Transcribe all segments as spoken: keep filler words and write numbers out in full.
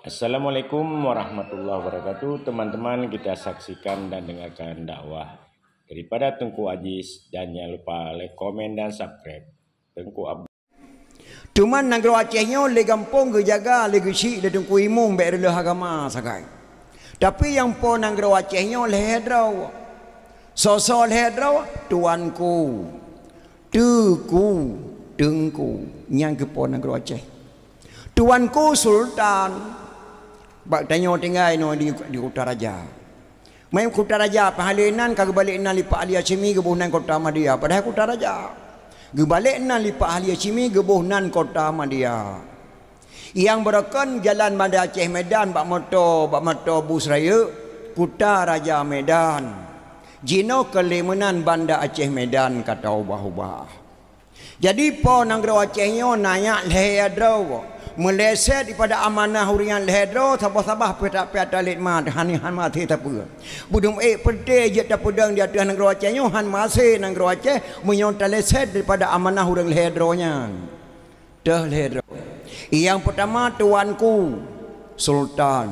Assalamualaikum warahmatullahi wabarakatuh. Teman-teman, kita saksikan dan dengarkan dakwah daripada Teungku Ajis, dan jangan lupa like, komen, dan subscribe. Teungku Ab- Teuma nanggroe Aceh nyoe lé gampông geujaga lé geuchik lé Teungku Imum bék reuloh agama sagai. Tapi nyang po nanggroe Aceh nyoe lhée droe. Soe-soe lhée droe? Tuanku, Teuku, Teungku, nyang keupo nanggroe Aceh. Tuanku Sultan, bak tanyoe tinggai nyoe di, di Kuta Raja. Meunan Kuta Raja, peuhaleue nan ka geubalek nan Lipak Ali Hasyimi geuboh nan Kota Madya, padahai Kuta Raja. Geubalek nan Lipak Ali Hasyimi geuboh nan Kota Madya. Nyang beurokon jalan Banda Aceh Medan bak moto, bak moto bus rayeuk, Kuta Raja Medan. Jinoe keu lé meunan Banda Aceh Medan ka taubah-ubah. Jadi po nanggroe Aceh nyoe na nyak lhée droe, meuleset dipada amanah ureuëng nyang lhée droe, saboh-saboh pih tapeuet talet mat, hana, hana maté sapeue. Beudum ék peuté jeuet tapeudong di ateueh nanggroe Aceh nyoe, hana maté nanggroe Aceh meunyoe taleset dipada amanah ureuëng lhée droe nyan. Teuh lhée droe. Nyang peutama tuanku, sultan.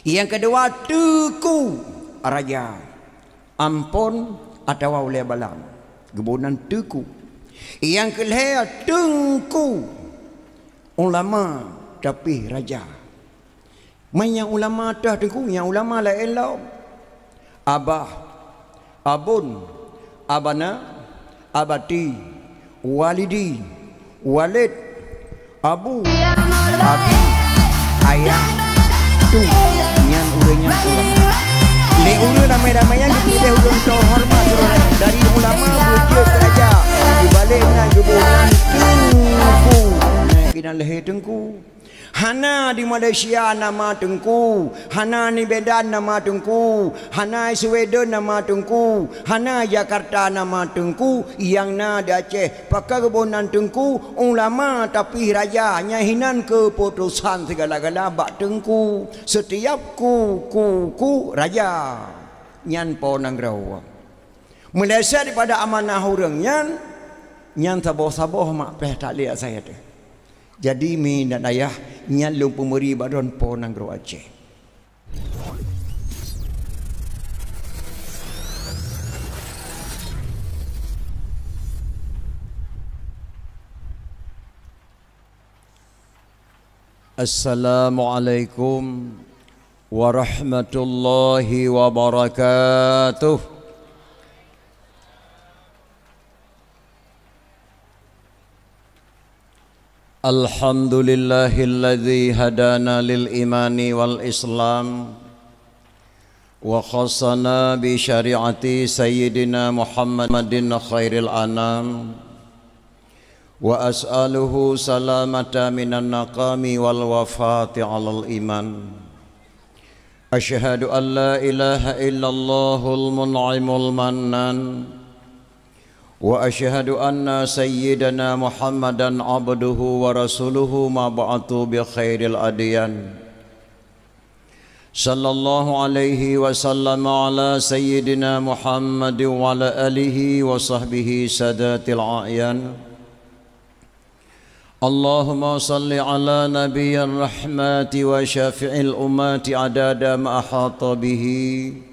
Nyang keudua teuku, raja. Ampon atawa ulée balang, geuboh nan teuku. Nyang keulhée teungku, ulama tapi raja. Meunyoe ulama teuh teungku, nyang ulama laén lom. Abah, abon, abana, abati, walidi, walid, abu, abi, ayah, tu, nyan ureuëng nyan ulama. Lé ureuëng ramé-ramé nyan geupiléh ureuëng teuhoreumat dari ulama beujeuet raja. Geubalek nan geuboh nan teungku. Nah, keunan lhée teungku. Hana di Malaysia nama teungku, hana di Medan nama teungku, hana di Sweden nama teungku, hana di Jakarta nama teungku, nyang na di Aceh. Pakon geuboh nan teungku, ulama tapi raja, nyan hinan keuputosan sigala-gala bak teungku. Setiap ku, ku, ku, raja. Nyan po nanggroe. Meuleset dipada amanah ureuëng nyan, nyan saboh-saboh mak péh tak lihat saya tu. Jadi mi dan ayah, nyan lôn peumeuri bak droen po nanggroe Aceh. Assalamualaikum warahmatullahi wabarakatuh. Alhamdulillahilladzi hadana lil imani wal islam wa khassana bi syariati sayyidina Muhammadin khairil anam wa as'aluhu salamata minan naqami wal wafati alal iman. Asyhadu an la ilaha illallahul mun'imul mannan. Wa asyhadu anna sayyidana Muhammadan abduhu wa rasuluhu mab'utsu bi khairil adyan. Sallallahu alaihi wa sallam ala sayyidina Muhammad wa ala alihi wa sahbihi sadatil a'yan. Allahumma salli ala nabiyyir rahmati wa syafi'il ummati adada ma ahata bihi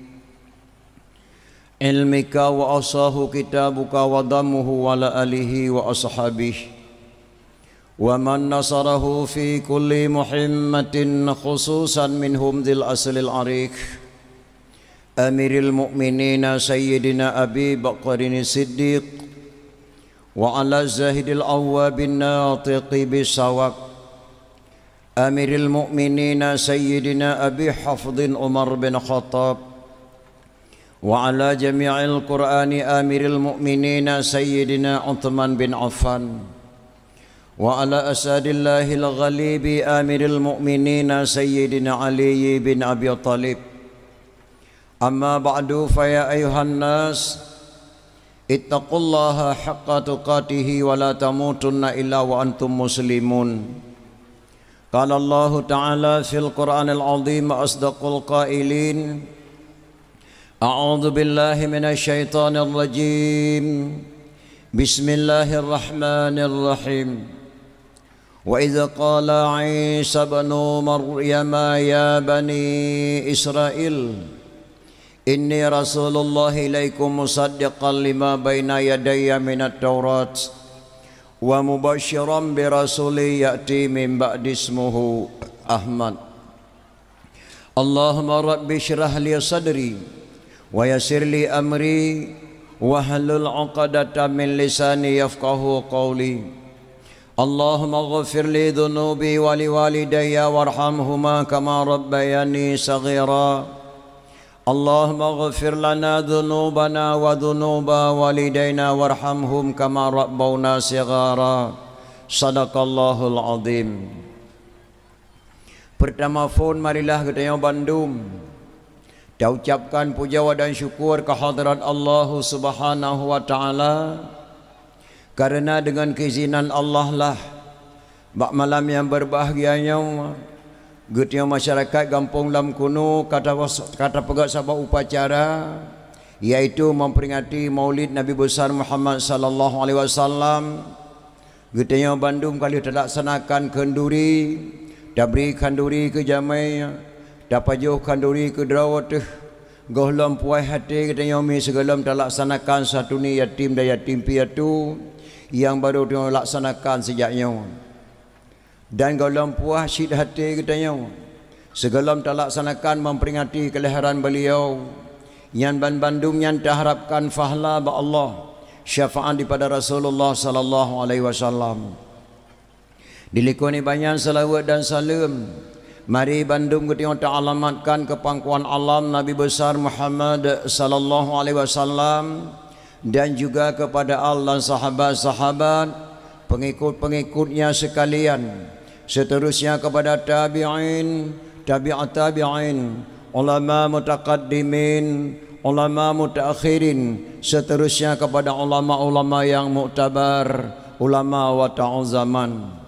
ilmika wa ahsahu kitabuka wa dammuhu wa ala alihi wa ashabihi wa man nasarahu fi kulli muhimmatin khususan minhum dzil aslil ariq Amiril Mukminina Sayyidina Abi Bakrin Siddiq wa ala Zahidil Awwabin Natiqi Bisawak Amiril Mukminina Sayyidina Abi Hafdin Umar bin Khattab wa ala jami'il Qur'ani Amiril Mukminina Sayyidina Uthman bin Affan wa ala Asadillahil Ghalibi Amiril Mukminina Sayyidina Ali bin Abi Thalib. Amma ba'du, fa ya ayyuhan nas, ittaqullaha haqqa tuqatihi wa la tamutunna illa wa antum muslimun. Qala Allahu ta'ala fil Qur'anil azim wa asdaqul qailin. A'udzu billahi minasy syaithanir rajim. Bismillahirrahmanirrahim. Wa idz qala Isa ibnu Maryam ya bani Israil, inni rasulullah ilaikum musaddiqan lima baina yadayya minat Taurat wa mubasysyiran bi rasulin ya'ti min ba'di ismuhu Ahmad. Allahumma rabbi syrah li sadri wa yassir li amri wahlul 'uqdatam min lisani yafqahu qawli. Allahumma ghfir li dzunubi wa li walidayya warhamhuma kama rabbayani shaghira. Allahumma ghfir lana dzunubana wa dzunuba walidaina warhamhum kama rabbauna shighara. Sadaqallahul azim. Peurtama phon marilah geutanyoe bandum taucabkan puja dan syukur keu hadrat Allah Subhanahu wa Ta'ala, kareuna deungon keuizinan Allah lah bak malam nyang beubahgia nyoe geutanyoe masyarakat gampông Lam Kuno ka tapeugah saboh upacara, yaitu memperingati Maulid Nabi Besar Muhammad sallallahu alaihi wasallam. Geutanyoe bandum ka lheueh talaksanakan khanduri, tabri khanduri keu jamé, tapajoh khanduri keu droe teuh. Gohlom puas até geutanyoe mi sigohlom talaksanakan santuné yatim dan yatim piatu nyang barô tanyoe laksanakan sijak nyoe. Dan gohlom puas cit até geutanyoe sigohlom talaksanakan memperingati kelahiran beliau. Nyan banbandum nyan taharapkan pahala bak Allah, syafaat daripada Rasulullah sallallahu alaihi wasallam. Dilikot nibak nyan seulaweuet dan saleuem mari bandum geutanyoe taalamatkan keu pangkuan alam Nabi Besar Muhammad sallallahu alaihi wasallam, dan juga kepada al dan sahabat-sahabat, pengikut-pengikutnya sekalian, seterusnya kepada tabi'in, tabi'ut tabi'in, ulama mutaqaddimin, ulama mutaakhirin, seterusnya kepada ulama-ulama yang muktabar, ulama wata'u zaman.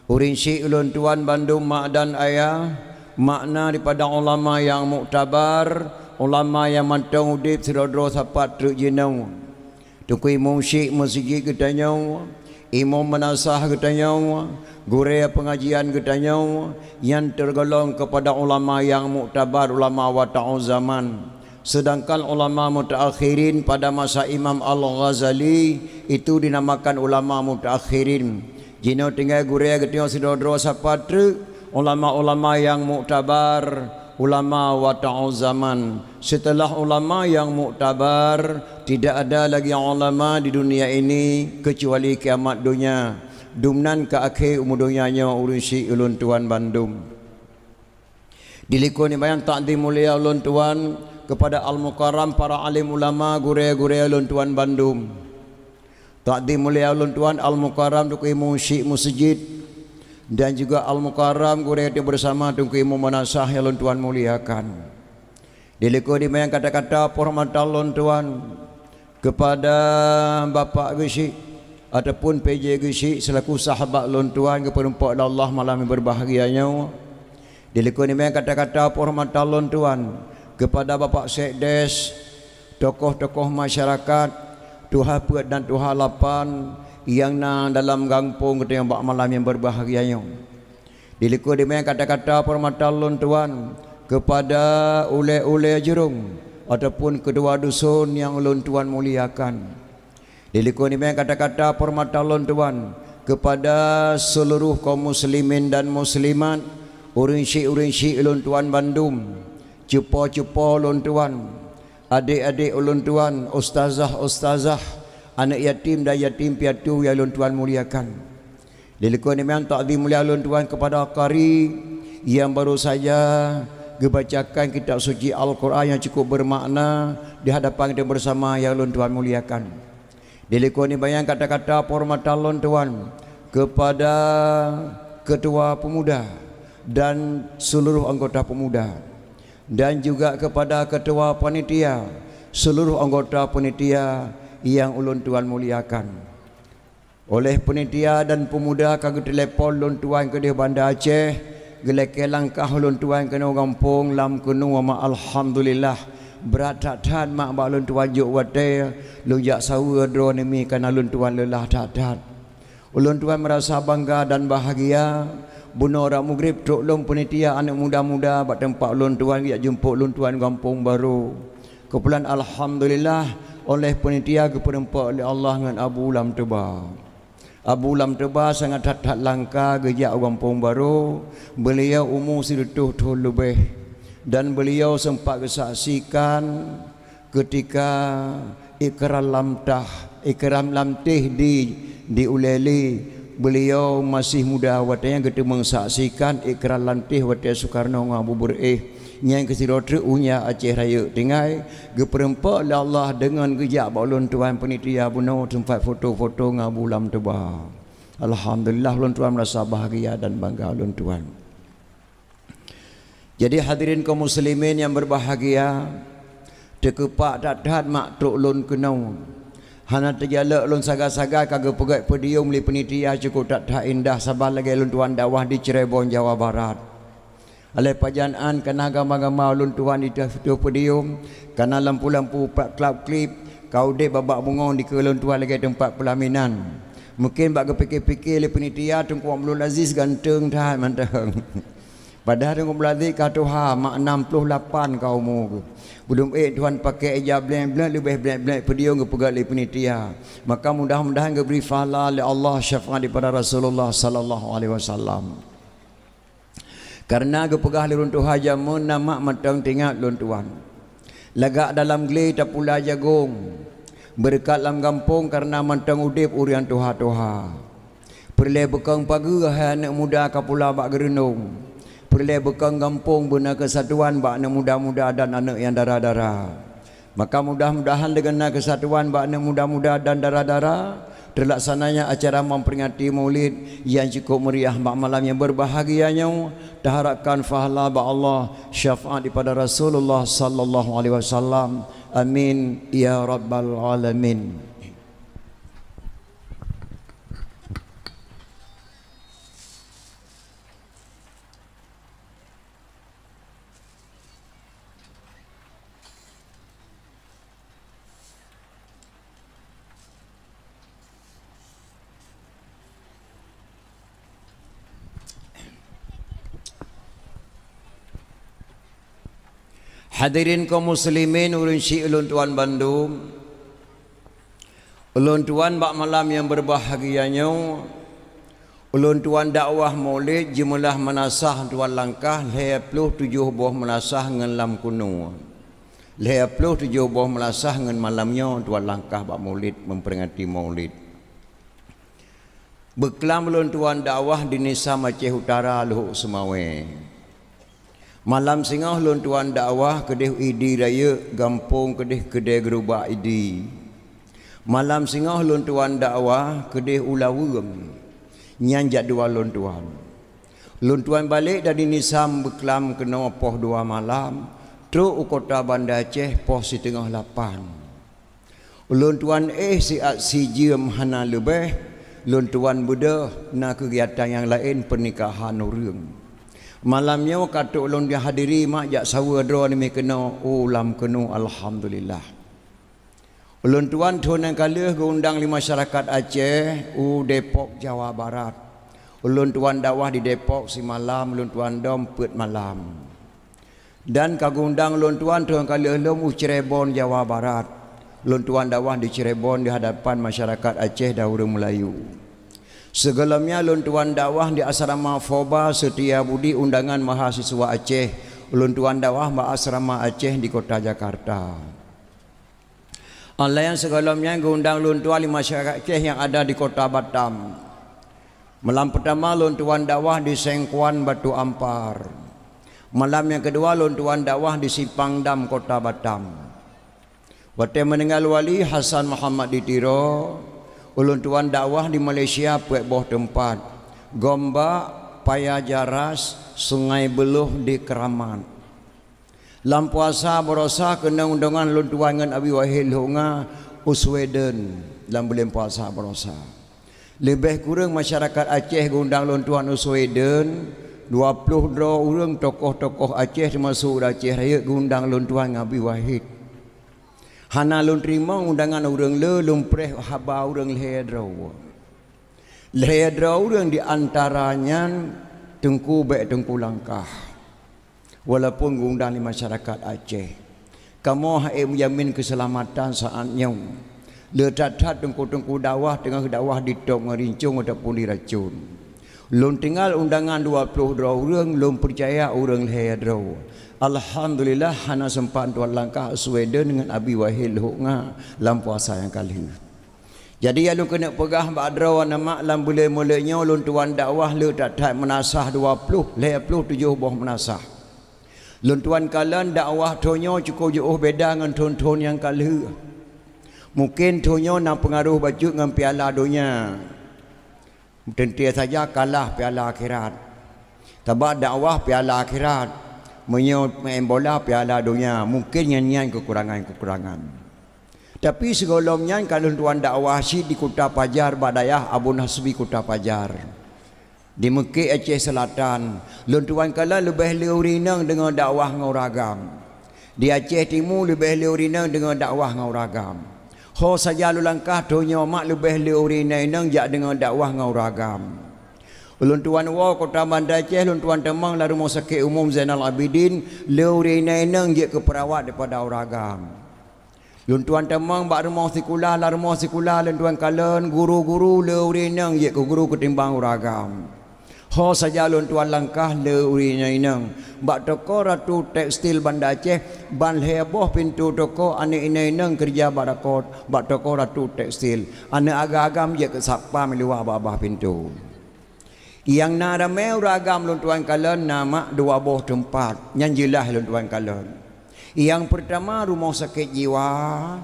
Ureuëng syik ulôn tuan bandum mak dan ayah, makna daripada ulama nyang muktabar, ulama nyang mantong udeb sidroe-droe sapat treuk jinoe. Teungku Imum Syik meuseujid geutanyoe, Imum meunasah geutanyoe, gurée peungajian geutanyoe, nyan teugolong keupada ulama nyang muktabar, ulama wata'u zaman. Sedangkan ulama mutaakhirin pada masa Imam Al-Ghazali itu dinamakan ulama mutaakhirin. Jinoe tinggai gurée geutanyoe sidroe-droe sapat treuk ulama-ulama nyang muktabar, ulama wata'u zaman. Setelah ulama nyang muktabar, tidak ada lagi ulama di dunia ini kecuali kiamat donya. Dumnan ka akhé umu donya nyoe ureuëng syik ulôn tuan bandum. Dilikot nibak nyan takzim mulia ulôn tuan kepada Al-Mukarram para alim ulama gurée-gurée ulôn tuan bandum. Takzim mulia ulôn tuan Al-Mukarram Teungku Imum Syik Meuseujid dan juga Al-Mukarram gurée teuh bersama Teungku Imum Meunasah nyang ulôn tuan muliakan. Dilikot nibak nyan kata-kata penghormatan lôn tuan kepada Bapak Geuchik ataupun P J Geuchik selaku sahabat lôn tuan geupeureumpok lé Allah malam nyang beubahgia nyoe. Dilikot nibak nyan kata-kata penghormatan lôn tuan kepada Bapak Sekdes, tokoh-tokoh masyarakat, tuha peuet dan tuha lapan nyang na dalam gampông geutanyoe bak malam nyang beubahgia nyoe. Dilikot nibak nyan kata-kata penghormatan lôn tuan kepada ulée-ulée jurông ataupun keudua dusun nyang ulôn tuan muliakan. Dilikot nibak nyan kata-kata penghormatan lôn tuan kepada seluruh kaum muslimin dan muslimat, ureuëng syik-ureuëng syik lôn tuan bandum, cupo-cupo lôn tuan, adék-adék ulôn tuan, ustazah-ustazah, aneuëk yatim dan yatim piatu nyang lôn tuan muliakan. Dilikot nibak nyan takzim mulia lôn tuan kepada qari nyang baru saja geubacakan kitab suci Al-Quran nyang cukup bermakna di hadapan kita bersama nyang lôn tuan muliakan. Dilikot nibak nyan kata-kata penghormatan lôn tuan kepada ketua pemuda dan seluruh anggota pemuda, dan juga kepada ketua panitia, seluruh anggota panitia nyang ulôn tuan muliakan. Oleh panitia dan pemuda ka geutelepon lôn tuan keudeh Banda Aceh, geulakée langkah lôn tuan keunoe gampông Lam Kuno, mak alhamdulillah. Brat that-that mak bak lôn tuan jok watée lôn jak saweue droeneuh mi kareuna lôn tuan leulah that-that. Ulôn tuan meurasa bangga dan bahgia, bunoe rab mugrib trok lom peunitia aneuk muda-muda bak teumpat ulôn tuan geujak jumpa ulôn tuan gampông barô. Keupeulan alhamdulillah, oleh peunitia geupeureumpok lé Allah ngon Abu Lam Teuba. Abu Lam Teuba sangat that-that langka geujak u gampông barô, beuliau umu sireutôh thon leubeh, dan beuliau seumpat geusaksikan keutika ikram lam tah, ikram lam teh di, di ulée lé. Beuliau masih muda watée nyan geuteumeung saksikan ikram lam teh watée Sukarno ngon Abu Beureueh nyang keusidroe treuk unya Aceh Rayeuk tinggai, geupeureumpok lé Allah deungon geujak bak ulôn tuan peunitia bunoe teumpat foto-foto ngon Abu Lam Teuba. Alhamdulillah, ulôn tuan meurasa bahgia dan bangga ulôn tuan. Jadi hadirin kaum muslimin nyang beubahgia, teukeupak that-that mak trok lôn keunoe. Hana teujalok lôn sagai-sagai ka geupeugét podium lé peunitia cukôp that-that indah saban lagée lôn tuan dakwah di Cirebon, Jawa Barat. Alai pajan án kana gama-gama ulôn tuan di ateueh podium, kana lampu-lampu pat klap-klip, ka udeb babah bungöng dikeue lôn tuan lagée teumpat peulaminan. Mungken bak geupike-pike lé peunitia Teungku Abdul Aziz ganteng that mantong. Padahai Teungku Abdul Aziz ka tuha, mak nam ploh lapan ka umu geuh. Beudum ék tuan pakai ija bleng-bleng leubeh bleng-bleng podium geupeugét lé peunitia. Maka mudah-mudahan geubri pahala lé Allah syafaat daripada Rasulullah sallallahu alaihi wasallam. Kareuna geupeugah lé ulôn tuha jameun na mak mantong teuingat lôn tuan. Lagak dalam glé tapula jagong, beureukat lam gampông kareuna mantong udeb ureuëng tuha-tuha. Peureulée beukong pageue hai aneuëk muda ka pula bak geureunong. Peureulée beukong gampông beuna keusatuan bak aneuëk muda-muda dan aneuëk nyang dara-dara. Maka mudah-mudahan deungon na keusatuan bak aneuëk muda-muda dan dara-dara, teulaksananya acara memperingati Maulid nyang cukup meriah bak malam nyang beubahgia nyoe, taharapkan pahala bak Allah, syafaat daripada Rasulullah sallallahu alaihi wasallam. Amin ya rabbal alamin. Hadirin kaum muslimin, ureuëng syik ulôn tuan bandum, ulôn tuan bak malam nyang beubahgia nyoe, ulôn tuan dakwah Maulid jeumeulaih meunasah tuan langkah lhée ploh tujoh boh meunasah ngon lam keunoe. Lhée ploh tujoh boh meunasah ngon malam nyoe tuan langkah bak Maulid, memperingati Maulid. Beuklam lôn tuan dakwah di Nisam Aceh Utara, Luhok Seumawée. Malam singoh lôn tuan dakwah keudeh Idi Rayeuk, gampông keudeh Keudée Geurubak Idi. Malam singoh lôn tuan dakwah keudeh Ulaweueng. Nyan jadwal lôn tuan. Lôn tuan balek dari Nisam beuklam keunoe poh dua malam, trok u kota Banda Aceh poh siteungoh lapan. Ulôn tuan éh siat sijeuem hana leubeh, lôn tuan beudôh na keugiatan nyang laén peunikahan ureuëng. Malam nyoe ka trok lôn dihadiri mak jak saweue droe nibak keunoe, u lam keunoe, alhamdulillah. Ulôn tuan thon nyang ka lheueh geuundang lé masyarakat Aceh u Depok, Jawa Barat. Ulôn tuan dakwah di Depok simalam, ulôn tuan dom peuet malam. Dan ka geuundang lôn tuan thon ka lheueh lom u Cirebon, Jawa Barat. Lôn tuan dakwah di Cirebon di hadapan masyarakat Aceh dan ureuëng Meulayu. Sigohlom nyan lôn tuan dakwah di asrama Foba Seutia Budi undangan mahasiswa Aceh. Lôn tuan dakwah bak asrama Aceh di kota Jakarta. Óh lheueh nyan sigohlom nyan geuundang lôn tuan lé masyarakat Aceh nyang ada di kota Batam. Malam peutama lôn tuan dakwah di Sengkuan Batu Ampar. Malam nyang keudua lôn tuan dakwah di Simpang Dam, kota Batam. Watée meuninggai Wali Hasan Muhammad di Tiro, ulôn tuan dakwah di Malaysia peuet boh teumpat, Gombak, Paya Jaras, Sungai Beuluh di Keramat. Lam puasa baroesa keunong deungon lôn tuan ngon Abi Wahid Lhok Nga u Sweden lam buleuen puasa baroesa. Leubeh kureueng masyarakat Aceh geuundang lôn tuan u Sweden, dua ploh droe ureuëng tokoh-tokoh Aceh teumasok ureuëng Aceh Rayeuk geuundang lôn tuan ngon Abi Wahid. Hana lôn teurimong undangan ureuëng le, lôn preh haba ureuëng lhée droe. Lhée droe ureuëng di antara nyan Teungku bék Teungku langkah, walaupun geuundang lé masyarakat Aceh. Kamoe hase meujamin keuseulamatan saát nyoe. Le that-that teungku-teungku dakwah teungoh dakwah ditôb ngon rincong ataupun diracon. Lôn tinggai undangan dua ploh droe ureuëng, lôn peucaya ureuëng lhée droe. Alhamdulillah, hana seumpat tuan langkah Sweden ngon Abi Wahid Lhok Nga lam puasa nyang ka lheueh. Jadi, nyang lôn keuneuk peugah bak droe aneuk mak, lam buleuen Maulid nyoe lôn tuan dakwah le that-that meunasah dua ploh, lhée ploh tujoh boh meunasah. Lôn tuan kalon dakwah thon nyoe cukup jiôh beda ngon thon-thon nyang ka lheueh. Mungken thon nyoe na peungaroh bacut ngon piala donya. Teuntée saja kalah piala akhirat. Sabab dakwah piala akhirat, meunyoe maén bola piala donya, mungken nyan-nyan keukurangan-keukurangan. Tapi sigohlom nyan ka lôn tuan dakwah cit di Kuta Pajar bak dayah Abu Nasbi Kuta Pajar. Di Meukek Aceh Selatan, lôn tuan kalon leubeh le ureuëng inong deungoe dakwah ngon ureuëng agam. Di Aceh Timu leubeh le ureuëng inong deungoe dakwah ngon ureuëng agam. Ho saja lôn langkah thon nyoe mak leubeh le ureuëng inong jak deungoe dakwah ngon ureuëng agam. Ulôn tuan woe Kota Banda Aceh, lôn tuan tamong lam Rumoh Sakét Umum Zainal Abidin, le ureuëng inong jeuet keu peurawat daripada ureuëng agam. Lôn tuan tamong bak rumoh sikula, lam rumoh sikula lôn tuan kalon guru-guru le ureuëng inong jeuet keu guru keutimbang ureuëng agam. Ho saja lôn tuan langkah le ureuëng inong-inong. Bak toko Ratu Tekstil Banda Aceh, ban lhée boh pintoe toko aneuk inong-inong keureuja bak dakot, bak toko Ratu Tekstil. Aneuk agam-agam jeuet keu satpam luwa babah pintoe. Nyang na ramé ureuëng agam lôn tuan kalon na mak dua boh teumpat, nyan jeulaih lôn tuan kalon. Nyang peurtama rumoh sakét jiwa,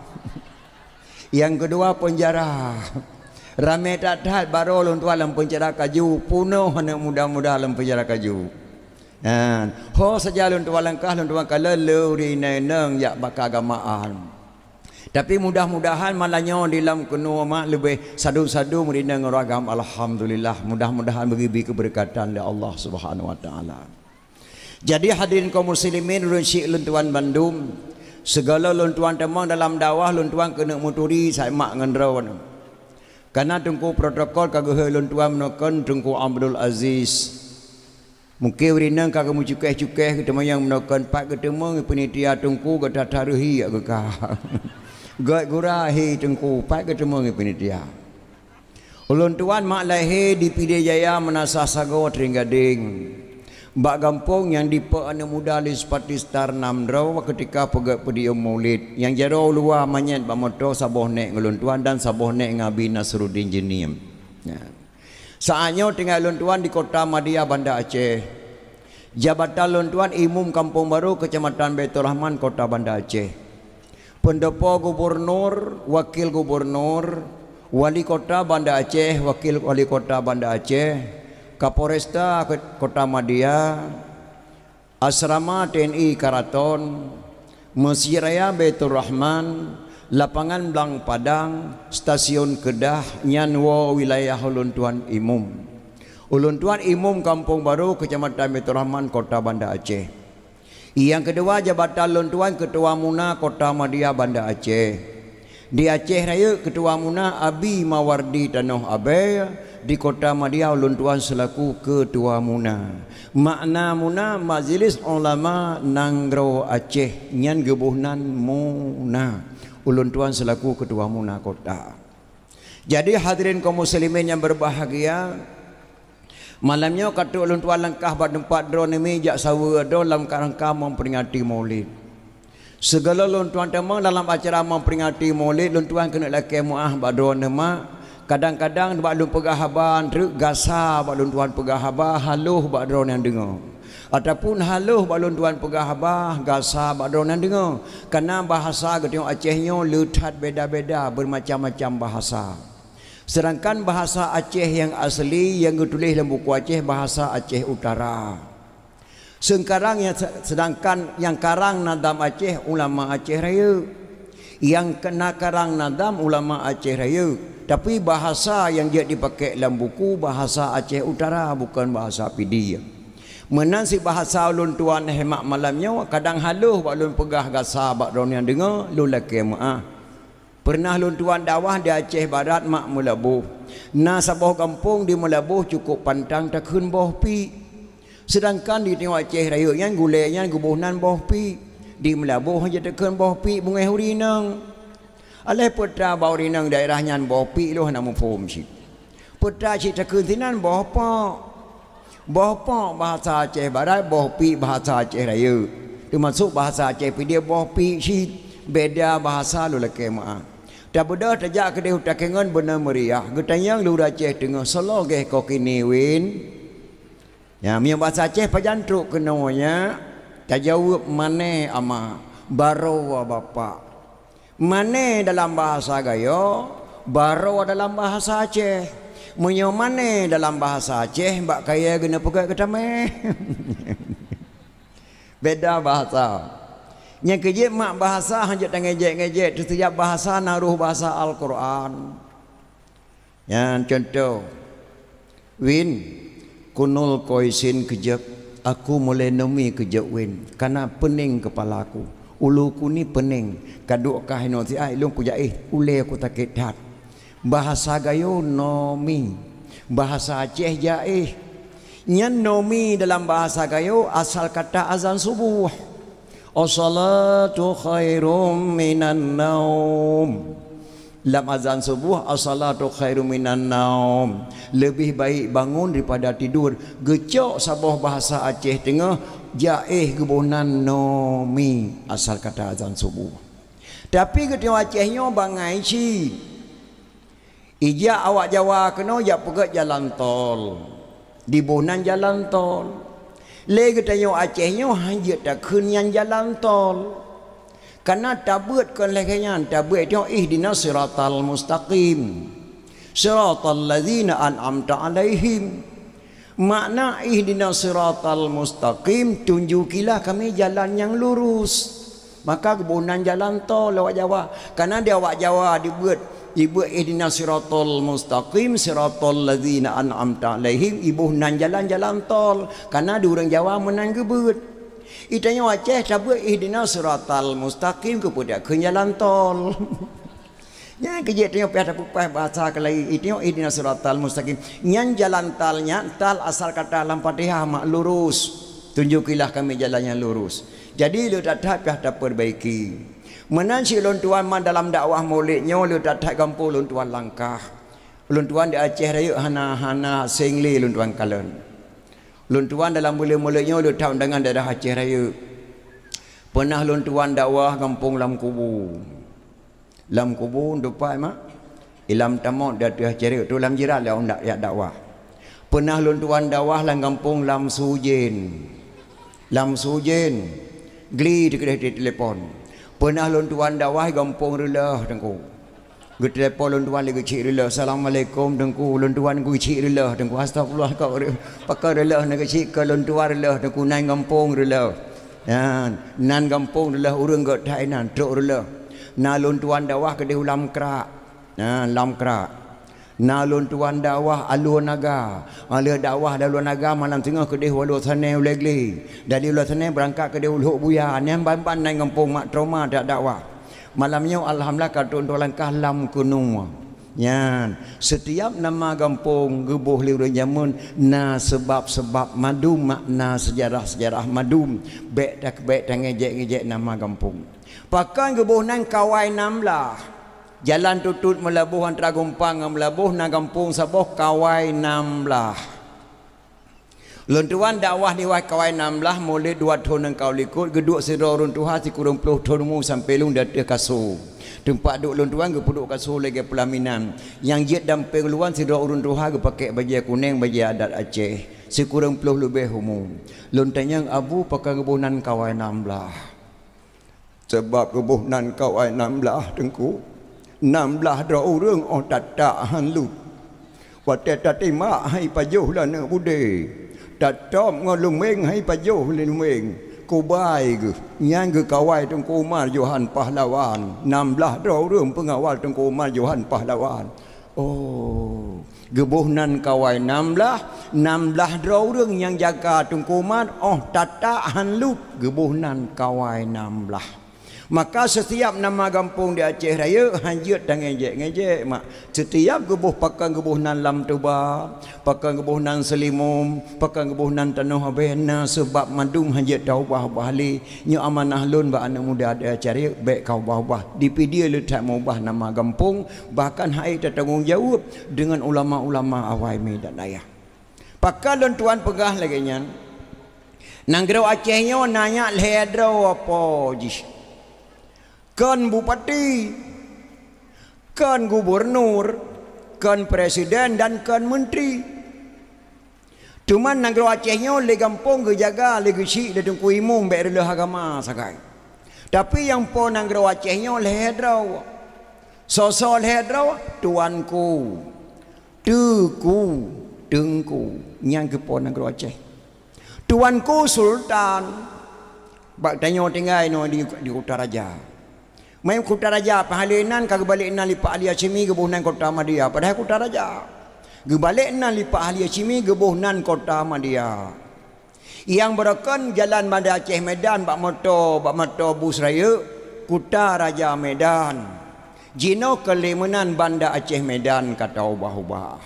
nyang keudua peunjara. Ramé that-that baroe lôn tuan lam peunjara kaju, punoh aneuk muda-muda lam peunjara kaju. Nyan, ho saja lôn tuan langkah lôn tuan kalon le ureuëng inong-inong jak bak keuagamaan. Tapi mudah-mudahan malam nyoe di lam keunoe mak leubeh sadum-sadum rinong ureuëng agam, alhamdulillah. Mudah-mudahan beugibi keubeureukatan lé Allah Subhanahu Wa Taala. Jadi hadirin kaum muslimin ureuëng syik lôn tuan bandum, sigohlom lôn tuan tamong dalam dakwah lôn tuan keuneuk meuturi saát mak ngon droeneuh. Kana teungku protokol ka geuhôi lôn tuan meunoe kon Teungku Abdul Aziz. Mungken ureuëng inong ka geumeucukéh-cukéh geuteumanyong meunoe kon pat geuteumeung panitia teungku gata tareuhi jak geuka. Gét gura hi teungku pat geuteumeung panitia. Ulôn tuan mak lahé di Pidie Jaya meunasah sagoe teuring gadeng. Bak gampông nyang dipeu aneuk muda lé seupati star nam droe keutika peugét podium Maulid. Nyang jaroe luwa manyét bak moto saboh nék ngon lôn tuan dan saboh nék ngon Abi Nasruddin Jeuniem. Nyan. Saát nyoe tinggai lôn tuan di Kota Madia Banda Aceh. Jabatan lôn tuan Imum Kampung Baru Keucamatan Baiturrahman Kota Banda Aceh. Peundopo gubunur, wakil gubunur, wali kota Banda Aceh, wakil wali kota Banda Aceh, Kapolresta Kota Madia, Asrama T N I Karaton, Meuseujid Raya Baiturrahman, Lapangan Blang Padang, Stasiun Keudah, nyan woe wilayah ulôn tuan Imum. Ulôn tuan Imum Kampung Baru, Keucamatan Baiturrahman, Kota Banda Aceh. Nyang keudua jabatan lôn tuan Keutua Muna Kota Madia Banda Aceh. Di Aceh Rayeuk Keutua Muna Abi Mawardi Tanoh Abée, di Kota Madia ulôn tuan seulaku Keutua Muna. Makna Muna, Majelis Ulama Nanggroe Aceh, nyan geuboh nan Muna. Ulôn tuan seulaku Keutua Muna Kota. Jadi hadirin kaum muslimin nyang berbahagia, malam nyoe ka trok lôn tuan langkah bak teumpat droeneuh mi jak saweue droe lam rangka memperingati Maulid. Sigohlom lôn tuan tamong dalam acara memperingati Maulid, lôn tuan keuneuk lakée meuáh bak droeneuh mak. Kadang-kadang bak lôn peugah haba treuk gasa bak lôn tuan peugah haba haloh bak droeneuh nyang deungoe. Ataupun haloh bak lôn tuan peugah haba gasa bak droeneuh nyang deungoe. Kareuna bahasa geutanyoe Aceh nyoe le that beda-beda, bermacam-macam bahasa. Sedangkan bahasa Aceh nyang asli nyang geutuléh lam buku Aceh bahasa Aceh Utara. Seungkarang nyang se-, sedangkan nyang karang nadam Aceh ulama Aceh Rayeuk. Nyang keuneuk karang nadam ulama Aceh Rayeuk. Tapi bahasa nyang jeuet dipaké lam buku bahasa Aceh Utara, bukon bahasa Pidie. Meunan cit bahasa ulôn tuan hé mak malam nyoe, kadang haloh bak lôn peugah gasa bak droeneuh nyang deungoe, lôn lakée meuáh. Peureunah lôn tuan dakwah di Aceh Barat mak Meulaboh. Na saboh gampông di Meulaboh cukôp pantang takheun boh piek. Seudangkan di tanyoe Aceh Rayeuk nyan gulée nyan geuboh nan boh piek. Di Meulaboh hana takheun boh piek beungéh ureueng inong. Aléh peue teuma bak ureueng inong daerah nyan boh piek lôn hana muphom cit. Peue teuma cit takheun sinan boh pok. Boh pok bahasa Aceh Barat, boh piek bahasa Aceh Rayeuk. Teumasok bahasa Aceh Pidie boh piek cit, beda bahasa lôn lakée meuáh. Tabeudôh tajak keudeh u Takengon beuna meuriah, geutanyong lôn Aceh Teungoh, soe lagée ko kini win. Nyan, meunyoe bahasa Aceh pajan trok keunoe nyan, tajaweueb mané ama, baroe bapak. Mané dalam bahasa Gayo, baroe dalam bahasa Aceh. Meunyoe mané dalam bahasa Aceh, bak kayée geuneupeugét geutamé. Beda bahasa. Nyang keujeuet mak bahasa hanjeuet tangejek-ngejek, teusijab bahasa na roh bahasa Al-Qur'an. Nyan cuntoh, win, kunul koisin keujeup, aku mulai nomi keujeup win, kana peuning keupala aku. Ulu kuni peuning, kaduek kah inoe siat ilong kujaéh, ulée ku sakét that. Bahasa Gayo nomi, bahasa Aceh jaéh. Nyan nomi dalam bahasa Gayo asal kata azan subuh. As-salatu khairum minan naum. Lam azan subuh, as-salatu khairum minan naum. Leubeh baik bangun daripada tidur. Geucok saboh bahasa Aceh Teungoh, jaéh geuboh nan nomi asal kata azan subuh. Tapi geutanyoe Aceh nyoe bangai cit. Ijak awak Jawa keunoe jak peugét jalan tol. Diboh nan jalan tol. Lé geutanyoe Aceh nyoe hanjeuet takheun nyan jalan tol. Kana tabeuet kon lagée nyan, tabeuet nyoe ihdinas siratal mustaqim. Siratal ladzina an'amta 'alaihim. Makna ihdinas siratal mustaqim, tunjukilah kami jalan nyang lurus. Maka geuboh nan jalan tol lé awak Jawa. Kana di awak Jawa dibeuet, dibeuet ihdinas siratal mustaqim, siratal ladzina an'amta 'alaihim, iboh nan jalan-jalan tol. Kana di ureuëng Jawa meunan geubeuet. Itanyoe Aceh tabeuet ihdinas siratal mustaqim keupeue takheun jalan tol. Nyan keujeuet tanyoe piah tapeupaih bahasa keulayi, itanyoe ihdinas siratal mustaqim. Nyan jalan tal nyan, tal asal kata lam Fatihah mak lurus. Tunjukilah kami jalan nyang lurus. Jadi leuh that-that piah tapeurbaiki. Meunan cit lôn tuan mak dalam dakwah mulod nyoe leuh that-that gampông lôn tuan langkah. Lôn tuan di Aceh Rayeuk hana, hana seng lé lôn tuan kalon. Lôn tuan dalam buleuen mulod nyoe leuh that undangan daerah Aceh Rayeuk. Peunah lôn tuan dakwah gampông Lam Kubu. Lam Kubu teumpat mak, ilam tamot di ateueh cereuek tu lam jirat lé dak-, yak dakwah. Peunah lôn tuan dakwah lam gampông Lam Sujen. Lam Sujen, gli teukeudeh di telepon. Peunah lôn tuan dakwah gampông Reuleuh Teungku. Geutelepon lôn tuan lé geuchik Reuleuh, "Assalamualaikum Teungku." Lôn tuan geuchik Reuleuh Teungku. Astagfirullah, kok Reuleuh, pakon Reuleuh na geuchik keu lôn tuan Reuleuh Teungku, nan gampông Reuleuh. Nyan, nan gampông Reuleuh ureuëng geuthai nan, trok Reuleuh. Na lôn tuan dakwah keudeh u Lam Krak. Nyan, Lam Krak. Na lôn tuan dakwah Alue Naga. Alue dakwah di Alue Naga malam singoh keudeh u Alue Sanai ulée glé. Dari Alue Sanai beurangkat keudeh u Lhok Buya. Nyan ban-ban nan gampông mak trauma dak dakwah. Malam nyoe alhamdulillah ka trok untuk langkah Lam Keunoe. Nyan, setiap nama gampông geuboh lé ureuëng jameun na seubab-seubab mandum, makna seujarah-seujarah mandum. Bék ta-, bék tangejek-ngejek nama gampông. Pakon geuboh nan Kawai Nam Blah. Jalan tutut Meulaboh antara Gumpang ngon Meulaboh na gampông saboh Kawai Nam Blah. Lôn tuan dakwah di Kawai Nam Blah mulod dua thon nyang ka likot, geuduek sidroe ureuëng tuha sikureueng ploh thon umu sampoe lôn di ateueh kasô. Teumpat duek lôn tuan geupeuduek kasô lagée peulaminan. Nyang jeuet dampéng luwan sidroe ureuëng tuha geupakée bajée kuneng, bajée adat Aceh. Sikureueng ploh leubeh umu. Lôn tanyong, "Abu, pakon geuboh nan Kawai Nam Blah?" "Sabab geuboh nan Kawai Nam Blah, Teungku. Nam blah droe ureuëng óh tatak han lut. Watée tatimak han ipajoh lé aneuk budé. Tatôb ngon lumbeng han ipajoh lé lumbeng. Kubai geuh, nyan geukawai Teungku Umar Johan Pahlawan. Nam blah droe ureuëng peungawal Teungku Umar Johan Pahlawan." Oh, geuboh nan Kawai Nam Blah, nam blah droe ureuëng nyang jaga Teungku Umar óh tatak han lut, geuboh nan Kawai Nam Blah. Maka setiap nama gampông di Aceh Rayeuk hanjeuet tangejek-ngejek mak. Setiap geuboh pakon geuboh nan Lam Toba, pakon geuboh nan Seulimum, pakon geuboh nan Tanoh Abee na seubab mandum hanjeuet taubah-ubah lé. Nyoe amanah lôn bak aneuk muda di Aceh Rayeuk, bék kaubah-ubah. Di Pidie le that meubah nama gampông, bahkan hai tatanggong jaweueb deungon ulama-ulama awai mi dan ayah. Pakon lôn tuan peugah lagée nyan? Nanggroe Aceh nyoe na nyak lhée droe po jih. Kon bupati, kon gubunur, kon presiden dan kon menteri. Teuma nanggroe Aceh nyoe lé gampông geujaga lé geuchik lé teungku imum bék reuloh agama sagai. Tapi nyang po nanggroe Aceh nyoe lhée droe. Soe-soe lhée droe? Tuanku, Teuku, Teungku, nyang keupo nanggroe Aceh. Tuanku Sultan, bak tanyoe tinggai nyoe di, di Kutaraja. Meunan Kutaraja, peuhaleue nan ka geubalek nan lé Pak Ali Hasyimi geuboh nan Kota Madia, padahai Kutaraja. Geubalek nan lé Pak Ali Hasyimi geuboh nan Kota Madia. Nyang beureukan jalan Banda Aceh Medan bak moto, bak moto bus rayeuk, Kutaraja Medan. Jinoe keu lé meunan Banda Aceh Medan ka taubah-ubah.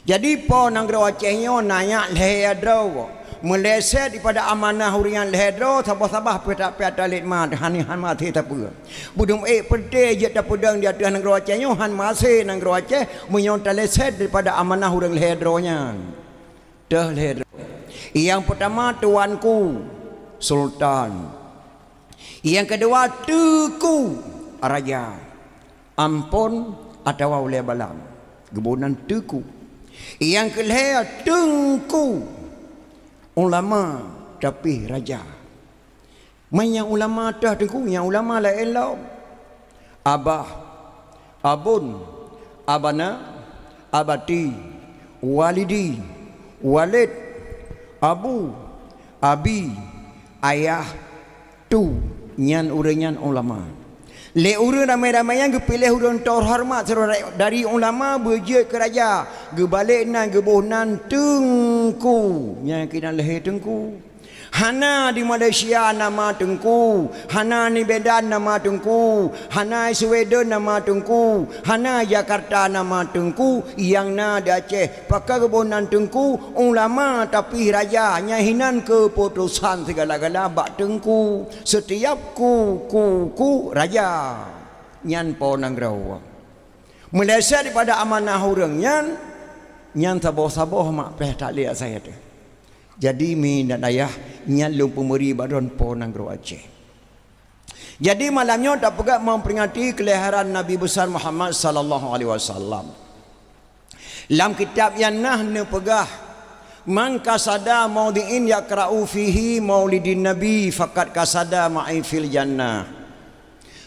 Jadi po nanggroe Aceh nyoe na nyak lhée droe, meuleset dipada amanah ureuëng nyang lhée droe, saboh-saboh peutak-peutak talét ma han, han maté tapeue. Beudum ék peuté jeuet tapeudong di ateueh nanggroe Aceh nyoe han maté nanggroe Aceh meunyoe taleset dipada amanah ureuëng lhée droe nyan. Teuh lhée droe. Nyang peutama tuanku, sultan. Nyang keudua teuku, raja. Ampon atawa ulée balam. Geuboh nan teuku. Nyang keulhée teungku, ulama tapi raja. Meunyoe ulama teuh teungku, nyang ulama laén lom. Abah, abon, abana, abati, walidi, walid, abu, abi, ayah, tu, nyan ureuëng nyan ulama. Lé ureuëng ramé-ramé nyan geupiléh ureuëng teuhoreumat sidroe dari ulama beujeuet keu raja, geubalek nan geuboh nan teungku, nyang keunan lhée teungku. Hana di Malaysia nama teungku, hana di Medan nama teungku, hana di Sweden nama teungku, hana di Jakarta nama teungku, nyang na di Aceh. Pakon geuboh nan teungku, ulama tapi raja, nyan hinan keuputosan sigala-gala bak teungku. Setiap ku, ku, ku raja, nyan po nanggroe. Meuleset dipada amanah ureuëng nyan, nyan saboh-saboh mak péh tak liek saya teuh. Jadi mi dan ayah, nyan lôn peumeuri bak droen po nanggroe Aceh. Jadi malam nyoe tapeugah memperingati kelahiran Nabi besar Muhammad sallallahu alaihi wasallam. Lam kitab nyang nah neupeugah, "Man qasada maudhi'in yaqra'u fihi maulidin nabi faqad qasada ma'i fil jannah."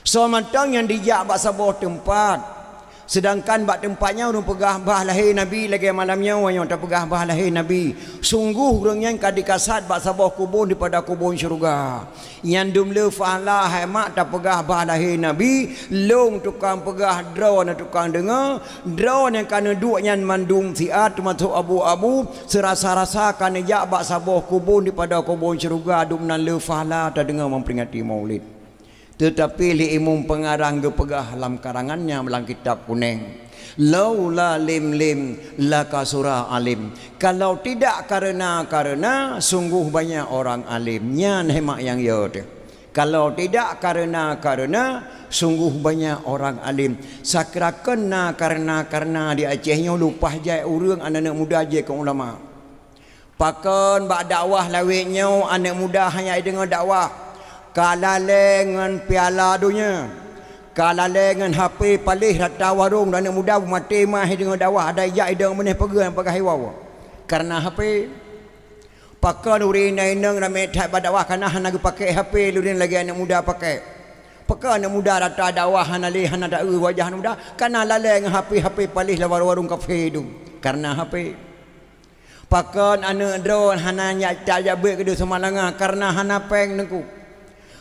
Soe mantong nyang dijak bak saboh teumpat, seudangkan bak teumpat nyan ureuëng peugah bah lahé Nabi lagée malam nyoe nyang tapeugah bah lahé Nabi, sunggoh ureuëng nyan ka dikasad bak saboh kubon dipada kubon syeuruga. Nyan dum le fahla hai mak tapeugah bah lahé Nabi, lôn tukang peugah droeneuh tukang deungoe, droeneuh ka neuduek nyan mandum siat teumasok abu-abu, seurasa-rasa ka neujak bak saboh kubon dipada kubon syeuruga dum nan le fahla tadeungoe memperingati Maulid. Teutapi lé imum peungarang geupeugah lam karangan nyan lam kitab kuneng, "Laula lim-lim lakasura alim." Kalau tidak karena-karena, sungguh banyak orang alim. Nyan hemat nyang yo teuh. Kalau tidak karena-karena, sungguh banyak orang alim. Sakra kon na karena-karena di Aceh nyoe lupah jai ureuëng aneuk muda jai keu ulama. Pakon bak dakwah lawét nyoe aneuk muda hana deungoe dakwah, ka lalée ngon piala donya, ka lalée ngon H P paléh rata warong, aneuk muda maté mah deungoe dakwah, ada ijak idong meuneh peugah nyang peugah iwoe. Karena H P. Pakon ureuëng inong-inong ramé that bak dakwah kana hana geupakée H P lurien lagée aneuk muda pakée. Pakon aneuk muda rata dakwah hana lé hana taeu wajah aneuk muda, kana lalée ngon H P, H P paléh lam warong-warong kafe dum. Karena H P. Pakon aneuk droe hana nyak tajak beuet keudeh seumalanga karena hana péng teungku.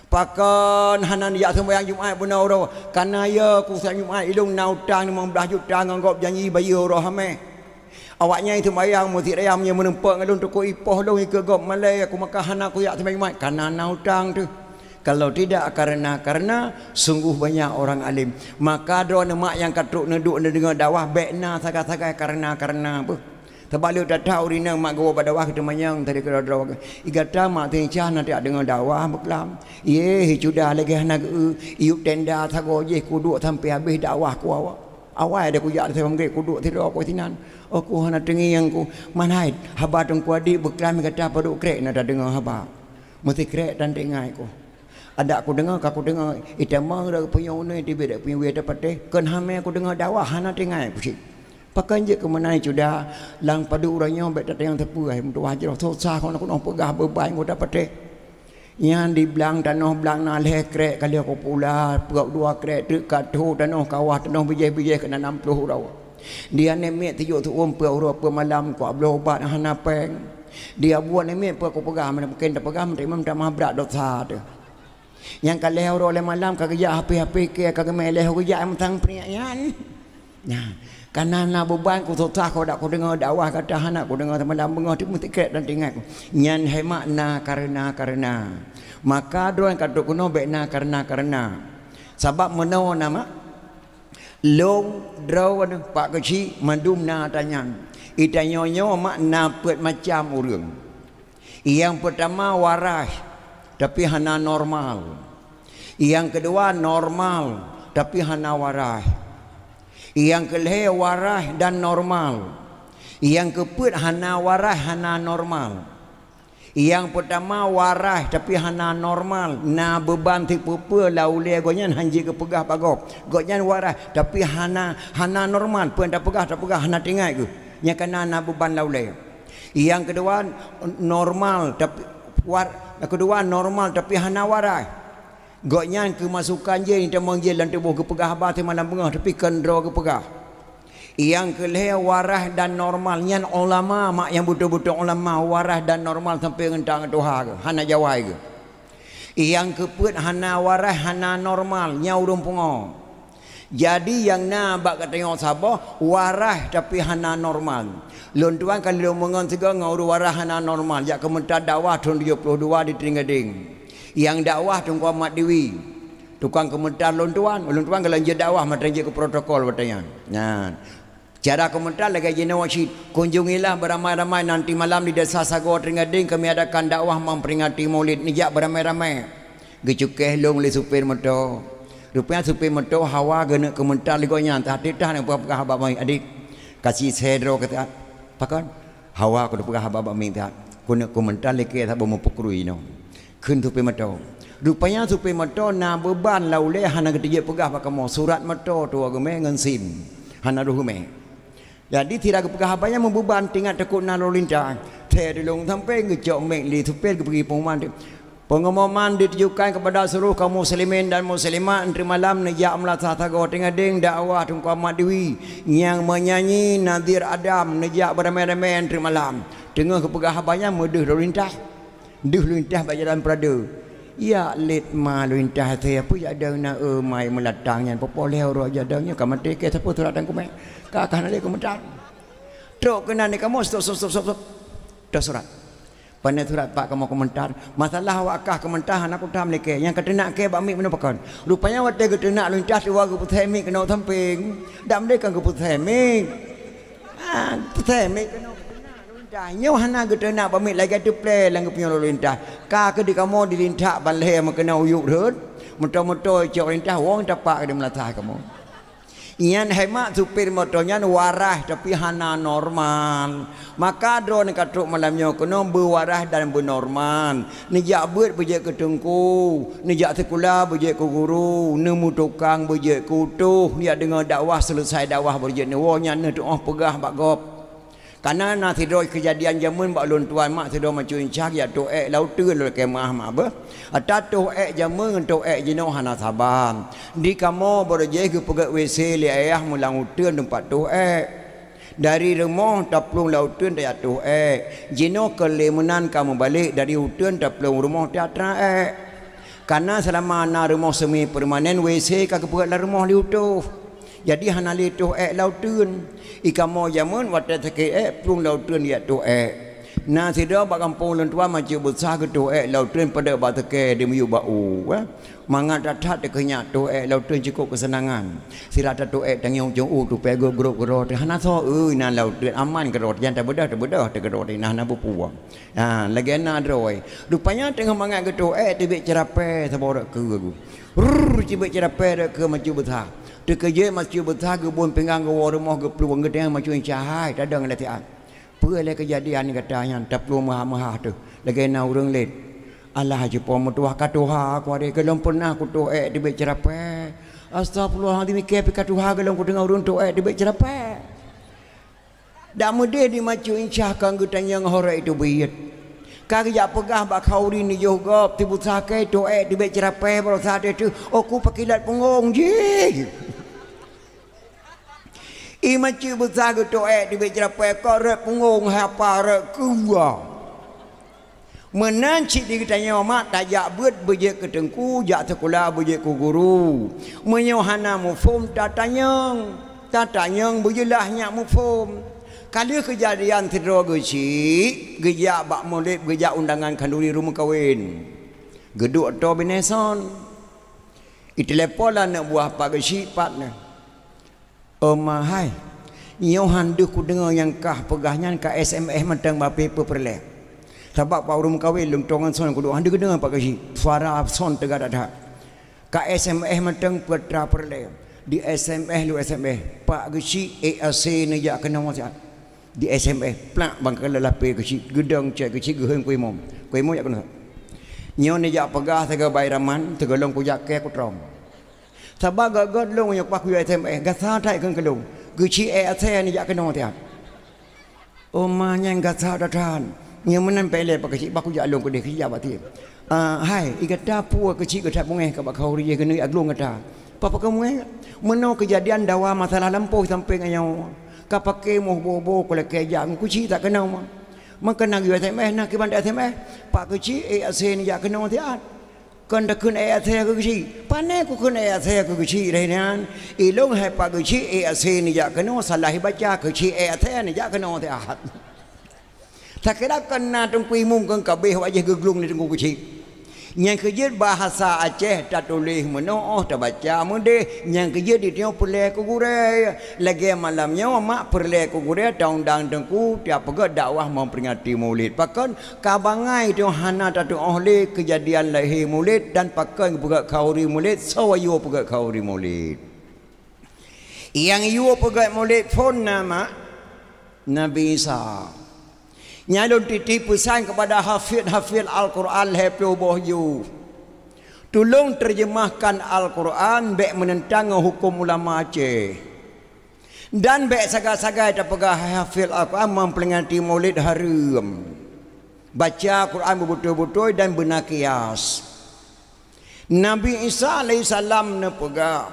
Pakon hana nyak seumayang Jumat bunoe uroe karena ya ku seumayang Jumat ilong na utang limong blaih juta ngon gob janji bayeue uroe hameh. Awaknyan seumayang meusit raya meunyoe meureumpok ngon lôn teuku ipoh lôn ikeu gob malée ku maka hana kuyak seumayang Jumat karena na utang teuh. Kalau tidak karena-karena, sungguh banyak orang alim. Maka droeneuh mak nyang ka trok neuduek neudeungoe dakwah, bék na sagai-sagai karena-karena beuh. Sabab lé that-that ureueng inong mak geuwoe bak dakwah keu teumanyong tadi keudroe-droe. I gata mak teuncah na tajak deungoe dakwah beuklam. Yeh, hi cuda lagée hana geu, iyup tenda sagoe jih kuduek sampoe habéh dakwah kuwoe. Awai deh kujak di Sawan Gét kuduek sidroe ku sinan. Oh, ku hana teungieng ku. Man hai, haba Teungku Adik beuklam gata padub krek na tadeungoe haba. Meusikrek dan teuingat ku. Adak kudeungoe, ka kudeungoe, itamong dak punyueng uneue teubiet dak punyueng wie tapatéh. Kon hamé kudeungoe dakwah hana teuingat ku cit. Pakon jeuet keu meunan cuda, lam padub uroe nyoe bék tatanyong teupeu hai meutuwah jroh susah kon kunoe peugah beubai ngon tapatéh. Nyan di blang tanoh blang na lhée krek ka lheueh kupula, peuet dua krek teuk ka tho tanoh kawah tanoh bijéh-bijéh keunan nam ploh uroe. Di aneuk miet tijok tuom peuet uroe peuet malam kuak bloe ubat hana péng. Di abu aneuk miet peuet kupeugah meunan mungken tapeugah meuteumé tamah brat dosa teuh. Nyang ka lhée uroe lhée malam ka geujak hapéh-hapéh kée ka geumé lhée geujak mantong peuneuk nyan. Nah, kana na beuban kususah keu dak kudeungoe dakwah gata hana kudeungoe seumalam beungoh teumeusikrek dan teuingat ku. Nyan hai mak na kareuna-kareuna. Maka droeneuh ka trok keunoe bék na kareuna-kareuna. Sabab meunoe na mak, lôn, droeneuh, Pak Geuchik mandum na ata nyan. I tanyoe nyoe mak na peuet macam ureueng. Nyang peutama waras, tapi hana normal. Nyang keudua normal, tapi hana waras. Nyang keulhée waras dan normal. Nyang keupeuet hana waras, hana normal. Nyang peutama waras, tapi hana normal. Na beuban sipeue-peue lam ulée gobnyan hana jeuet geupeugah bak gob. Gobnyan waras, tapi hana, hana normal. Peue nyang tapeugah, tapeugah hana teuingat geuh. Nyang kana na beuban lam ulée. Nyang keudua, normal, tapi war-, nyang keudua, normal, tapi hana waras. Gobnyan keumasukan jih, itamong jih lam tuboh geupeugah haba seumalam beungoh, tapi kon droe geupeugah. Nyang keulhée waras dan normal, nyan ulama, mak nyang beutôi-beutôi ulama, waras dan normal sampoe ngon tangan tuha geuh, hana jawai geuh. Nyang keupeuet hana waras, hana normal, nyan ureueng pungo. Jadi nyang na bak geutanyoe saboh waras tapi hana normal. Lôn tuan ka lheueh lôn meungon sigoe ngon ureueng waras hana normal, jak keumeuntar dakwah thon tujoh ploh dua di Tring Gadeng. Nyang dakwah Teungku Ahmad Dewi. Tukang keumeuntar lôn tuan, lôn tuan ka lheueh jeuet dakwah mantong jeuet keu protokol watée nyan. Nyan. Cara keumeuntar lagée jinoe cit, kunjungilah beramai-ramai nanti malam di Desa Sagoe Tring Gadeng kami adakan dakwah memperingati Maulid, neujak beramai-ramai. Geucukéh lôn lé supir moto. Rupanya supir moto hawa geuneuk keumeuntar lé gobnyan, teuhati tah neupeugah haba bak miet, "Adik, kasi sée droe keu siat." "Pakon?" "Hawa keuneuk peugah haba bak miet siat. Keuneuk keumeuntar lé kée saboh meupeukrui inoe." Kheun supir moto. Rupanya supir moto na beuban lam ulée hana geuteujeuet peugah bak kamoe, surat moto tuwoe geumé ngon sim. Hana roh geumé. Jadi sira geupeugah haba nyan meubeuban teuingat takot na lalu lintas. Thée dilong sampoe geucok mic lé supir geupeugah pengumuman. Pengumuman ditujukan kepada seluruh kaum muslimin dan muslimat, nteuk malam neujak meulasah sagoe Tring Gadeng dakwah Teungku Ahmad Dewi nyang meunyanyi Nazir Adam neujak beuramé-ramé nteuk malam. Teungoh geupeugah haba nyan meudeuh lalu lintas. Deuh lintas bak jalan peurade. Ya lét ma lintas asai peue jak dong na, eu, mai meulatang nyan, poh-poh lhée uroe jak dong nyoe ka maté kée sapeue surat dan kuméh. Ka, ka hana lé keumeuntar. Trok keunan di kamoe, stop, stop, stop, stop, stop. Toh surat. Pane surat pat kamoe keumeuntar. Masalah awak kah keumeuntar hana kutam lé kée. Nyang ka teunak kée bak miet meunoe pakon. Rupanya watée geuteunak lintas tuwoe geupeusée miet keunoe sampéng. Dak meudeh kan geupeusée miet. Ah, teuthée miet keunoe teunak lalu lintas. Nyoe hana geuteunak bak miet lagée teuplée lam geupeunyoe lalu lintas. Ka keu di kamoe dilintak ban lhée meukeuna uyuek rhot. Moto-moto cok lintas wong tapak di meulasah kamoe. Nyan hai mak supir moto nyan waras tapi hana normal. Maka droeneuh ka trok malam nyoe keunoe beuwaras dan beunormal. Neujak beuet beujeuet keu teungku, neujak sikula beujeuet keu guru, neumeutukang beujeuet keu utôh, neujak deungoe dakwah, seuleusai dakwah beujeuet neuwoe nyan neutuoh peugah bak gob. Kana na sidroe keujadian jameun bak lôn tuan mak sidroe macu inca jak toh ék lam uteuen lôn lakée meu'ah mak beuh. Ata toh ék jameun ngon toh ék jinoe hana saban. Di kamoe barô jih geupeugét WC lé ayah meulang uteuen teumpat toh ék. Dari rumoh taplueng lam uteuen tajak toh ék. Jinoe keu lé meunan ka meubalek dari uteuen taplueng rumoh tajak tra ék. Kana seulama na rumoh semi permanen WC ka geupeugét lam rumoh lé utôh. Jadi hana lé toh ék lam uteuen. I kamoe jameun watée sakét ék plueng lam uteuen jak toh ék. Na sidroe bak gampông lôn tuan, macut beusa geutoh ék lam uteuen padub bak teukée di miyueb bak u, eh. Mangat that-that teukeunyak toh ék lam uteuen cukôp keuseunangan. Sira tatoh ék tangieng cong u tupée gop-gop keudroe teuh hana soe, eu, inan lam uteuen aman keudroe teuh, nyan tabeudôh-tabeudôh teuh keudroe teuh, inan hana peue-peue. Ha, lagée na droe. Rupanya teungoh mangat geutoh ék teubiet ceurapée saboh rot keue. Rrrr, teubiet ceurapée rot keue macut beusa. Teukeujeuet macut beusa geubon pinggang geuwoe rumoh geuplueng geutangieng macut insya hai tadong lé siat. Peue lé keujadian gata nyan taplueng meuhah-meuhah teuh lagée na ureuëng lét. Alah, jipo meutuwah ka tuha aku adé, golom pernah kutoh ék teubiet ceurapée. Astagfirullahalazim, ikée pih ka tuha golom kudeungoe ureuëng toh ék teubiet ceurapée. Dak meudeh di macut insya ka geutanyong horeuh itu biet. Ka geujak peugah bak khauri nijoh gob teubusa kée toh ék teubiet ceurapée barosa teuh, oh ku pakilot punggong jih. I macut beusa geutoh ék teubiet ceurapée, ka rot punggong hapa rot keue. Meunan cit di geutanyoe mak tajak beuet beujeuet keu teungku, jak sikula beujeuet keu guru. Meunyoe hana muphom tatanyong, tatanyong beujeulaih nyak muphom. Ka lheueh keujadian sidroe geuchik geujak bak mulod, geujak undangan khanduri rumoh kawen. Geuduek ateueh binéh son. Itelepon lah aneuk buah pak geuchik pat nyan. Oma hai, nyoe han deuh kudeungoe nyang kah peugah nyan ka S M S mantong bak pih peureulée. Sabab bak ureuëng meukawen lôn tueng ngon son kuduek han deuh kudeungoe pak geuchik. Suara son teuga that-that. Ka S M S mantong peutra peureulée. Di S M S lôn S M S, pak geuchik ék asé neujak keunoe siat. Di S M S, plak bang keuleulape geuchik, geudong cek geuchik geuheueng kuimong. Kuimong jak keunoe. Nyoe neujak peugah sigoe bai raman, sigoe lôn kujak kée kutrom. Sabab gét-gét lôn nyoe pas kuyue S M S, gasa that kheun keu lôn. Geuchik ék asée neujak keunoe siat. Oma nyang gasa that-that. Nyoe meunan pih lé pak geuchik, bah kujak lôn keudeh, kujak bak tieb. Ah, hai, i gata peue geuchik geutat beungéh ka bak khauri jih keuneuk aglong gata. Peue pakon beungéh? Meunoe keujadian dawa masalah lampôh sampoe nyoe. Ka paké moh boh-boh kulakée jak ngon geuchik tak keunong. Meukeunong S M S na kiban S M S. Pak geuchik ék asée neujak keunoe siat. Kon takheun ék asée keu geuchik. Pane kukheun ék asée keu geuchik lagée nyan. Ilôn hai pak geuchik ék asée neujak keunoe salah ibaca geuchik ék asée neujak keunoe siat. Takira kon na teungku imum kon kabeh wajéh geuglong di teungku geuchik. Nyang keujeuet bahasa Aceh tatuléh meunoe tabaca meudeh, nyang keujeuet di tanyoe peureulée keu gurée. Lagée malam nyoe mak peureulée keu gurée taundang teungku tiap peugét dakwah memperingati Maulid. Pakon? Ka bangai tanyoe hana tatuoh lé keujadian lahé Maulid dan pakon geupeugét khauri Maulid, soe yue peugét khauri Maulid. Nyang yue peugét Maulid phon na mak Nabi Isa. Nyan lôn titip peusan keupada hafid-hafid Al-Qur'an lhée ploh boh ju. Tulông terjemahkan Al-Qur'an bék meunentang ngon huköm ulama Aceh. Dan bék sagai-sagai tapeugah hai hafid Al-Qur'an memperingati Maulid hareuem. Baca Al-Qur'an beubeutôi-beutôi dan beuna kias. Nabi Isa alaihissalam neupeugah,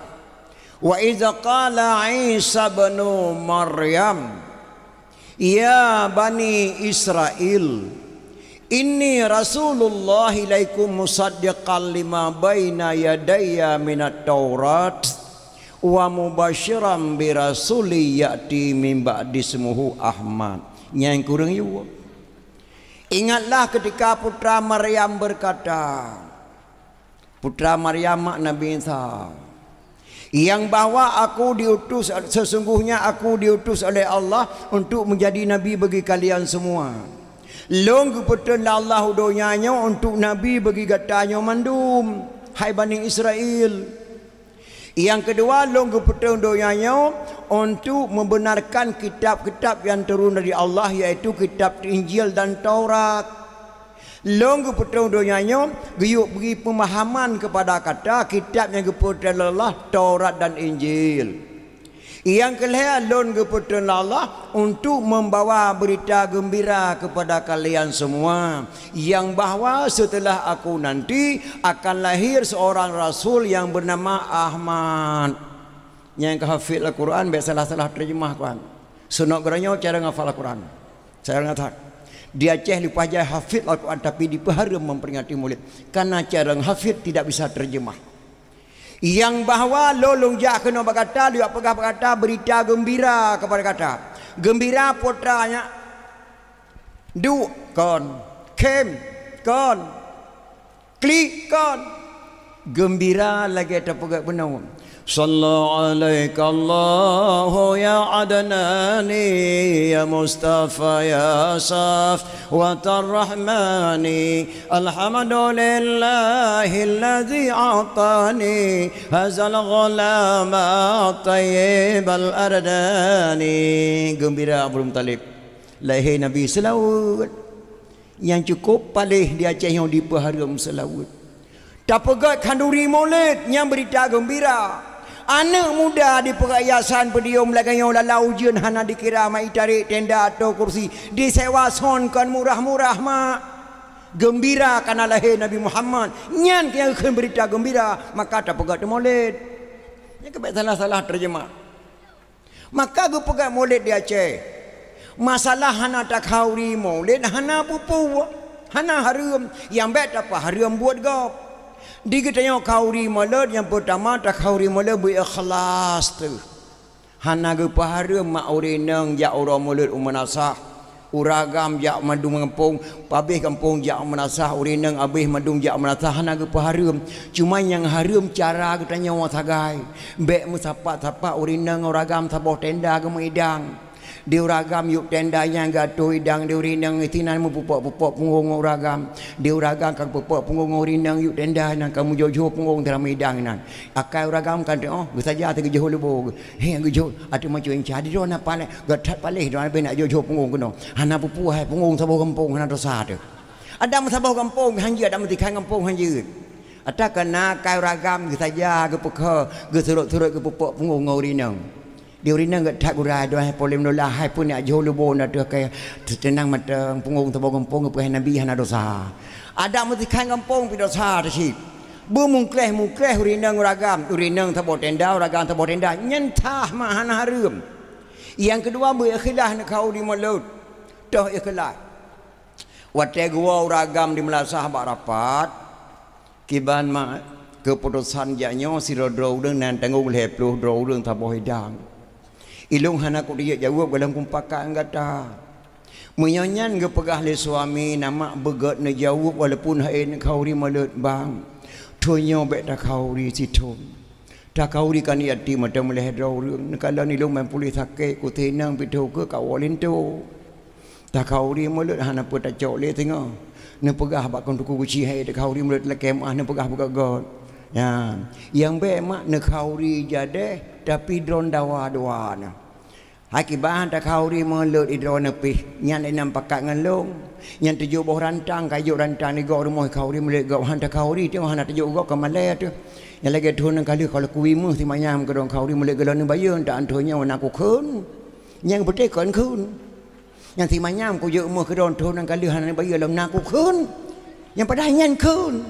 "Wa idza qala Isa ibnu Maryam, ya bani Israil, inni rasulullah ilaikum musaddiqan lima baina yadayya minat Taurat wa mubasyiran bi rasuli ya'ti min ba'di ismuhu Ahmad." Nyang kureueng yue. Ingatlah ketika putra Maryam berkata, putra Maryam mak Nabi Isa, yang bahwa aku diutus, sesungguhnya aku diutus oleh Allah untuk menjadi nabi bagi kalian semua. Lôn geupeutrön lé Allah u donya nyoe untuk nabi bagi gata nyoe mandum, hai Bani Israel. Nyang keudua, lôn geupeutrön donya nyoe untuk membenarkan kitab-kitab yang turun dari Allah, yaitu kitab Injil dan Taurat. Lôn geupeutrön donya nyoe geuyue bri peumahaman kepada kata kitab nyang geupeutrön lé Allah, Taurat dan Injil. Nyang keulhée, lôn geupeutrön lé Allah untuk membawa berita gembira kepada kalian semua, yang bahwa setelah aku nanti akan lahir seorang rasul yang bernama Ahmad. Nyang ka hafid Al-Quran bék salah-salah terjemah Quran. Sunok geuranyoe cara ngafal Al-Quran. Saya ngatakan, di Aceh leupah jai hafid Al-Quran tapi dipeuhareuem memperingati Maulid karena cara hafid tidak bisa terjemah. Nyang bahwa lôn lôn jak keunoe bak gata, lôn jak peugah bak gata berita gembira kepada gata. Gembira putra nyak. Duek kon, khém kon, klik kon. Geumbira lagée tapeugah bunoe. Salla alaika Allahu ya Adnani, ya Mustafa, ya Safwatar Rahmani. Alhamdulillahilladzi a'tani hazal ghulama tayyibal ardani. Geumbira Abdul Muthalib. Lahé Nabi seulaweuet. Nyang cukôp paléh di Aceh nyoe dipeuhareuem seulaweuet. Tapeugét khanduri Maulid nyang beurita geumbira. Aneuëk muda dipeugét yasan podium lagée nyoe lala ujeuen hana dikira mak itarek tenda atau kursi. Disewa son kon murah-murah mak. Geumbira kana lahé Nabi Muhammad. Nyan nyang kheun beurita geumbira, maka tapeugét Maulid. Nyang keubiet salah-salah terjemah. Maka geupeugah Maulid di Aceh. Masalah hana takhauri Maulid hana peue-peue, hana hareuem, nyang bék tapeuhareuem buet gob. Di geutanyoe khauri Maulid nyang peutama takhauri Maulid beu ikhlas teuh. Hana geupeuhareuem mak ureuëng inong jak uroe Maulid u meunasah. Ureuëng agam jak mandum gampông, abéh gampông jak meunasah, ureuëng inong abéh mandum jak meunasah hana geupeuhareuem. Cuma nyang hareuem cara geutanyoe sagai. Bék meusapat-sapat ureuëng inong ureuëng agam saboh tenda geumeuidang. Di ureuëng agam yub tenda nyang geuatoe idang di ureuëng inong, sinan meupupok-pupok punggong ureuëng agam. Di ureuëng agam ka geupupok punggong ureuëng inong yub tenda nyang ka meujôh-jôh punggong di ramé idang inan. Akai ureuëng agam kan teuh, oh, geusaja teuh geujôh leubo. He, geujôh, ateueh macu inca di droe na palek, geutat paléh droe na beu nak jôh-jôh punggong keunoe. Hana peue-peue hai punggong saboh gampông hana desya teuh. Adak meusaboh gampông han jeuet, adak meutikhan gampông han jeuet. Ata kana akai ureuëng agam geusaja geupeukhe, geusurot-surot geupupok punggong ngon ureuëng inong. Di ureuëng inong geutat geurai droe hai polém dolah hai pun nak jôh leubo na teuh kai teunang mantong punggong saboh gampông geupeuhai Nabi hana desya. Adak meutikhan gampông pih desya teuh cit. Beumungkléh-mungkléh ureuëng inong ureuëng agam, ureuëng inong saboh tenda, ureuëng agam saboh tenda, nyan that mak hana hareuem. Nyang keudua beu ikhlas neukhauri Maulid, toh ikhlas. Watée geuwoe ureuëng agam di meulasah bak rapat, kiban mak keuputosan jak nyoe sidroe-droe ureuëng nan tanggong lhée ploh droe ureuëng saboh idang. Ilôn hana kujeuet jaweueb gohlom kupakat ngon gata. Meunyoe nyan geupeugah lé suami, na mak beugét neujaweueb walaupun hai neukhauri Maulid bang. Thon nyoe bék takhauri sithon. Takhauri kan yatim ateueh meulhée droe ureuëng. Neukalon ilôn ban puléh sakét, kuteunang pih teuh keu kawoe linto. Takhauri Maulid hana peue tacok lé singoh. Neupeugah bak kong tuku guci hai takhauri Maulid lakée meuah neupeugah beugét-gét. Nyan, nyang bék mak neukhauri jadeh tapi droe dawa-dawa na. Akiban takhauri Maulid idroe neupih, nyan inong pakat ngon lôn. Nyan tujoh boh rantang, kajok rantang di gok rumoh khauri Maulid gok han takhauri teuh hana tujoh gok ka malée teuh. Nyang lagée thon nyang ka lheueh ka lôn kuwi meuh simanyam keudroe khauri Maulid gohlom neubayeue, tak antoh nyoe na kukheun. Nyang beutôi kon kheun. Nyang simanyam kujok meuh keudroe thon nyang ka lheueh hana neubayeue lom na kukheun. Nyang padahai nyan kheun.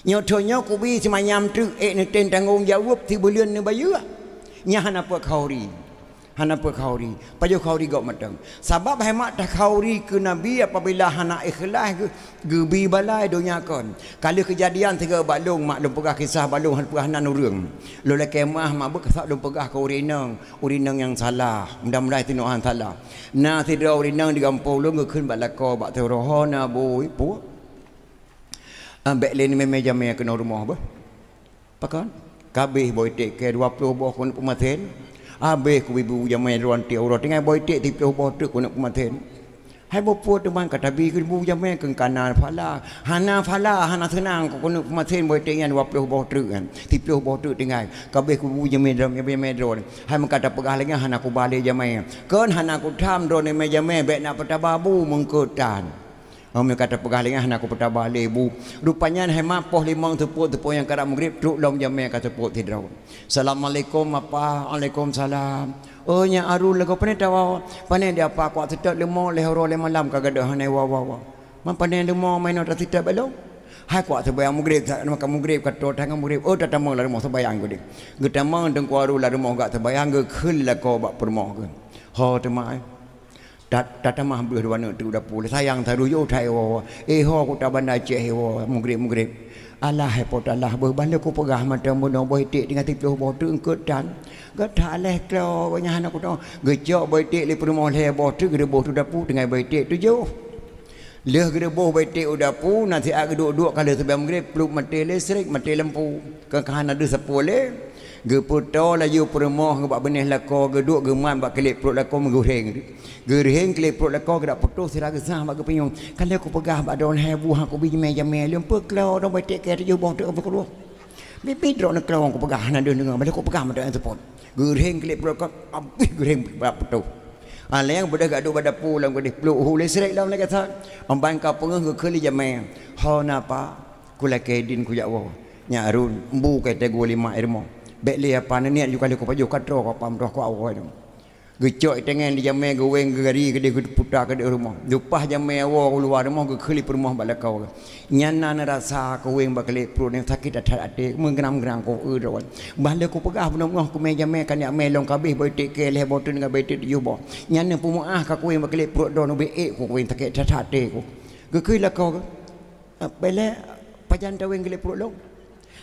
Nyoe thon nyoe kubi simanyam treuk ék neutem tanggong jaweueb sibuleuen neubayeue. Nyan hana peue khauri. Hana peue khauri. Pajoh khauri gok mantong. Sabab hai mak takhauri keu Nabi apabila hana ikhlas geu-, geubi balai donya kon. Ka lheueh keujadian sigoe bak lôn mak lôn peugah kisah bak lôn hana peugah nan ureuëng. Lôn lakée meuah mak beukeusak lôn peugah keu ureuëng inong, ureuëng inong nyang salah. Mudah-mudahan sinoe han salah. Na sidroe ureuëng inong di gampông lôn geukheun bak lakoe bak teuroho na bui puek. Ah, bék lé neumé-mé jamé keunoe rumoh beuh. Pakon? Kabéh boh iték keu dua ploh boh keuneuk peumaten. Habéh kubi bu jamé droe anti uroe tinggai boh iték siploh boh treuk keuneuk peumaten. Hai boh peue teuma ka tabi keu bu jamé keu kana phala. Hana phala, hana seunang keu keuneuk peumaten boh iték nyan dua ploh boh treuk nyan. Siploh boh treuk tinggai. Kabéh kubi bu jamé droe, jamé droe. Hai meuka tapeugah lagée nyan hana kuba lé jamé. Kon hana kutham droe neumé jamé bék na peutaba bu meungkeutan. Oh, meunyoe ka tapeugah lé nyan hana kupeutaba lé bu. Rupanya hai mak poh limong seupôt, seupôt nyang karab meugrib trok lom jamé ka seupôt sidroe. "Assalamualaikum, Apa." "Waalaikumsalam." "Oh, nyan Arul lagoe pane tawoe?" "Pane di Apa kuat seutôt leumo lhée uroe lhée malam ka gadôh hana woe-woe." "Man pane leumo ma inoe taseutôt bak lôn?" "Hai kuat seubayang meugrib, sa-, maka meugrib ka toe tangai meugrib." "Oh, tatamong lam rumoh seubayang geude." Geutamong Teungku Arul lam rumoh gak seubayang geukheun lakoe bak peurumoh geuh. Ho teuma, eh. Ta-, tatamah beuh dua aneuk teuk u dapu. Sayang taruyoh that iwoe. Eh, ho ku ta Banda Aceh iwoe, mugreb-mugreb. Alah, hai Po teu Allah, beuh, ban lé kupeugah mantong bunoe boh iték tinggai siplôh boh teuk eungkôt tan. Gata lhèe klo, gobnyan hana kuto. Geucok boh iték lé peurumoh lhèe boh teuk, geureuboh teuk u dapu, tinggai boh iték tujoh. Lheueh geureuboh boh iték u dapu, na siat geuduek-duek ka lheueh seubab mugreb, plup maté listrik, maté lampu. Ka, ka hana deuh sapeue lé. Geupeutoe laju peurumoh bak binéh lakoe, geuduek geumat bak kilét pruet lakoe, meugeurheng. Geurheng kilét pruet lakoe, geudak putôh sira geusah bak geupinyueng. Ka lheueh kupeugah bak droeneuh, hai buah kubi jamé-jamé, lôn peuklo dong boh iték keu tujoh boh teuk peukeuluh. Biet-biet droeneuh klo kupeugah hana deuh deungoe, ban lé kupeugah mantong nyang seupôt. Geurheng kilét pruet lakoe, abéh geurheng bak putôh. Ah, lheueh nyan beudôh geuduek bak dapu lom, geudeh pluek hu listrik lom lagèe that. Amban ka peungeuh geukheun lé jamé. Ho na, Pa? Kulakèe idin kujak woe. Nyak Harun, mbu ka iteuguh lé mak i rumoh. Bèk lé apa neuniet, ju ka lheueh kupajoh, ka troh ku apa meudoh ku awoe nyoe. Geucok itangen di jamé, geuwéng geugari keudeh, geuputa keudeh rumoh. Leupah jamé awoe u luwa rumoh, geukheun lé peurumoh bak lakoe. Nyan na neurasa kuwéng bak kilét pruet nyang sakét that-that até, meugeurang-geurang ku eu droe. Ban lé kupeugah bunoe meungoh kumè jamé, ka nyak mè lôn ka abéh boh iték keu lhèe boh teuk ngon boh iték tujoh boh. Nyan neupeumeuáh ka kuwéng bak kilét pruet droeneuh, ubé ék ku kuwéng sakét that-that até ku. Geukheun lakoe geuh. Ah, bèk lé, pajan tawéng kilét pruet lôn?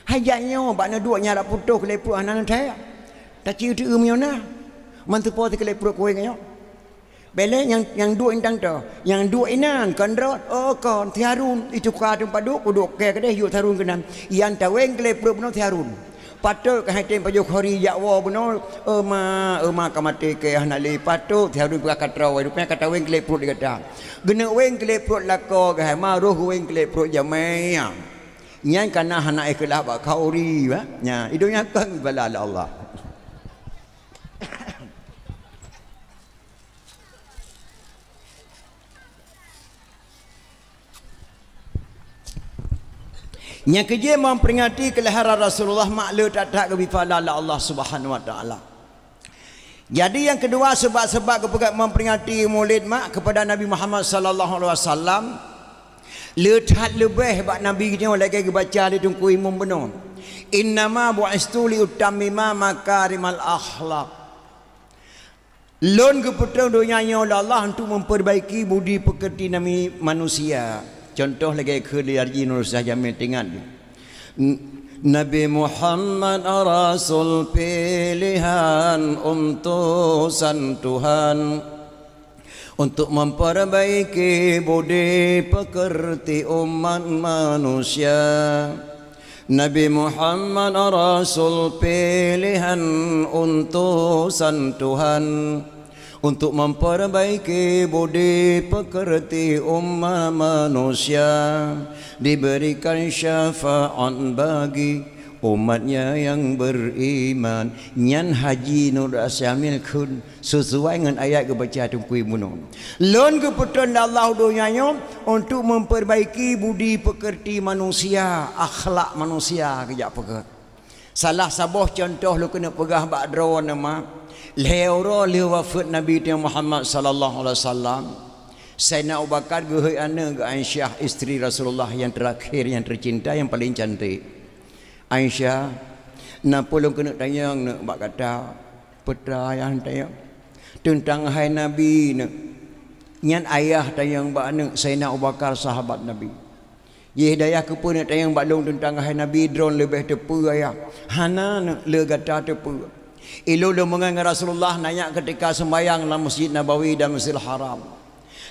Hai jak nyoe, bak neuduek nyan dak putôh kilét pruet hana neuthèe. Tacieu teu-eu meunyoe na. Man teupo sikilét pruet kuwéng nyoe. Bèk lé nyang, nyang duek intan to. Nyang duek inan, kon droe. Oh, kon, si Harun. Ituka teumpat duek, kuduek kèe keudeh, yue si Harun keunan. Nyang tawéng kilét pruet bunoe si Harun. Patôt keuh hai tem pajoh khori jak woe bunoe, "Ema, ema ka maté kèe hana lé." Patôt si Harun peugah ka troe, rupanya ka tawéng kilét pruet di gata. Geuneuk wéng kilét pruet lakoe keuh hai, ma roh wéng kilét pruet jamé. Nyan ka na hana ikhlaih bak khori, bah. Nyan, i donya kon bala lé Allah. Nyang keujeuet memperingati kelahiran Rasulullah mak le that-that geubri pahala lé Allah Subhanahu wa Taala. Jadi nyang keudua, sebab-sebab geupeugah memperingati Maulid mak kepada Nabi Muhammad sallallahu alaihi wasallam, le that leubeh bak Nabi nyoe lagèe geubaca lé Teungku Imum bunoe, "Innama bu'istu liutammima makarimal akhlak." Lôn geupeutrön donya nyoe lé Allah untuk memperbaiki budi peukeuti nami manusia. Contoh lagèe kheun lé Haji Nur Syah Jamil, teuingat. N-, Nabi Muhammad rasul pilihan utusan Tuhan untuk memperbaiki budi peukeuti umat manusia. Nabi Muhammad rasul pilihan utusan Tuhan untuk memperbaiki budi peukeuti umat manusia, diberikan syafaat bagi umatnya yang beriman. Nyan Haji Nur Syah Jamil kheun. Sisuai ngon ayat geubaca Teungku Imum bunoe. Lôn geupeutrön lé Allah u donya nyoe untuk memperbaiki budi peukeuti manusia, akhlak manusia geujak peugah. Salah saboh contoh lôn keuneuk peugah bak droeneuh mak, lhèe uroe lheueh wafeuet Nabi teuh Muhammad sallallahu alaihi wasallam, Saidina Abu Bakar geuhôi aneuk geuh Aisyah, istri Rasulullah yang terakhir, yang tercinta, yang paling cantik. Aisyah, na peue lôn keuneuk tanyong neuk bak gata? Peue treuk ayah tanyong? Teuntang hai Nabi neuk. Nyan ayah tanyong bak aneuk, Saidina Abu Bakar sahabat Nabi. Yeh dayah, keupeue neuk tanyong bak lôn teuntang hai Nabi, droen leubeh teupeue ayah? Hana neuk, le gata teupeue. Ilôn lôn meungon ngon Rasulullah na nyak keutika seumbahyang lam Masjid Nabawi dan Masjidil Haram.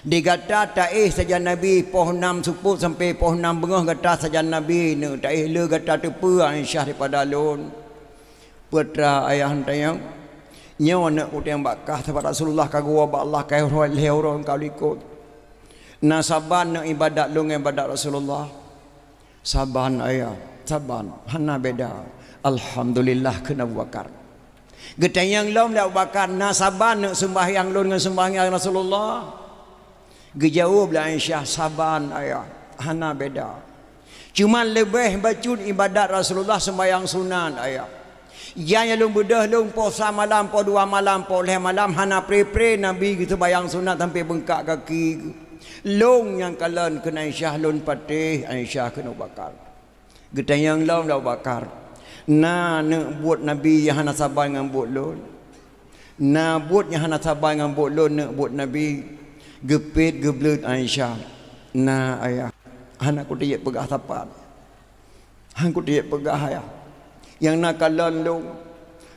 Di gata taéh sajan Nabi poh nam seupôt sampoe poh nam beungoh gata sajan Nabi neuk taéh, le gata teupeue Aisyah daripada lôn? Peue treuk ayah tanyong? Nyoe aneuk kutem bak kah, sabab Rasulullah ka geuwoe bak Allah ka lhèe uroe, lhèe uroe ka likot. Na saban neuk ibadat lôn ngon ibadat Rasulullah? Saban ayah, saban, hana beda. Alhamdulillah, kheun Abu Bakar. Geutanyong lom lé Abu Bakar, na saban neuk seumbahyang lôn ngon seumbahyang Rasulullah? Geujaweueb lé Aisyah, saban ayah, hana beda. Cuma leubeh bacut ibadat Rasulullah seumbahyang sunat ayah. Nyang lôn beudôh lôn poh sa malam, poh dua malam, poh lhèe malam, hana pre-pre Nabi geuseumbahyang sunat sampoe beungkak gaki geuh. Lôn nyang kalon, kheun Aisyah, lôn patéh, Aisyah, kheun Abu Bakar. Geutanyong lom lé Abu Bakar, na neuk buet Nabi nyang hana saban ngon buet lôn? Na buet nyang hana saban ngon buet lôn neuk buet Nabi? Geupet geubleuet Aisyah, "Na, Ayah, hana kuteubiet peugah sapat. Hana kuteubiet peugah, Ayah. Nyang na kalon lôn.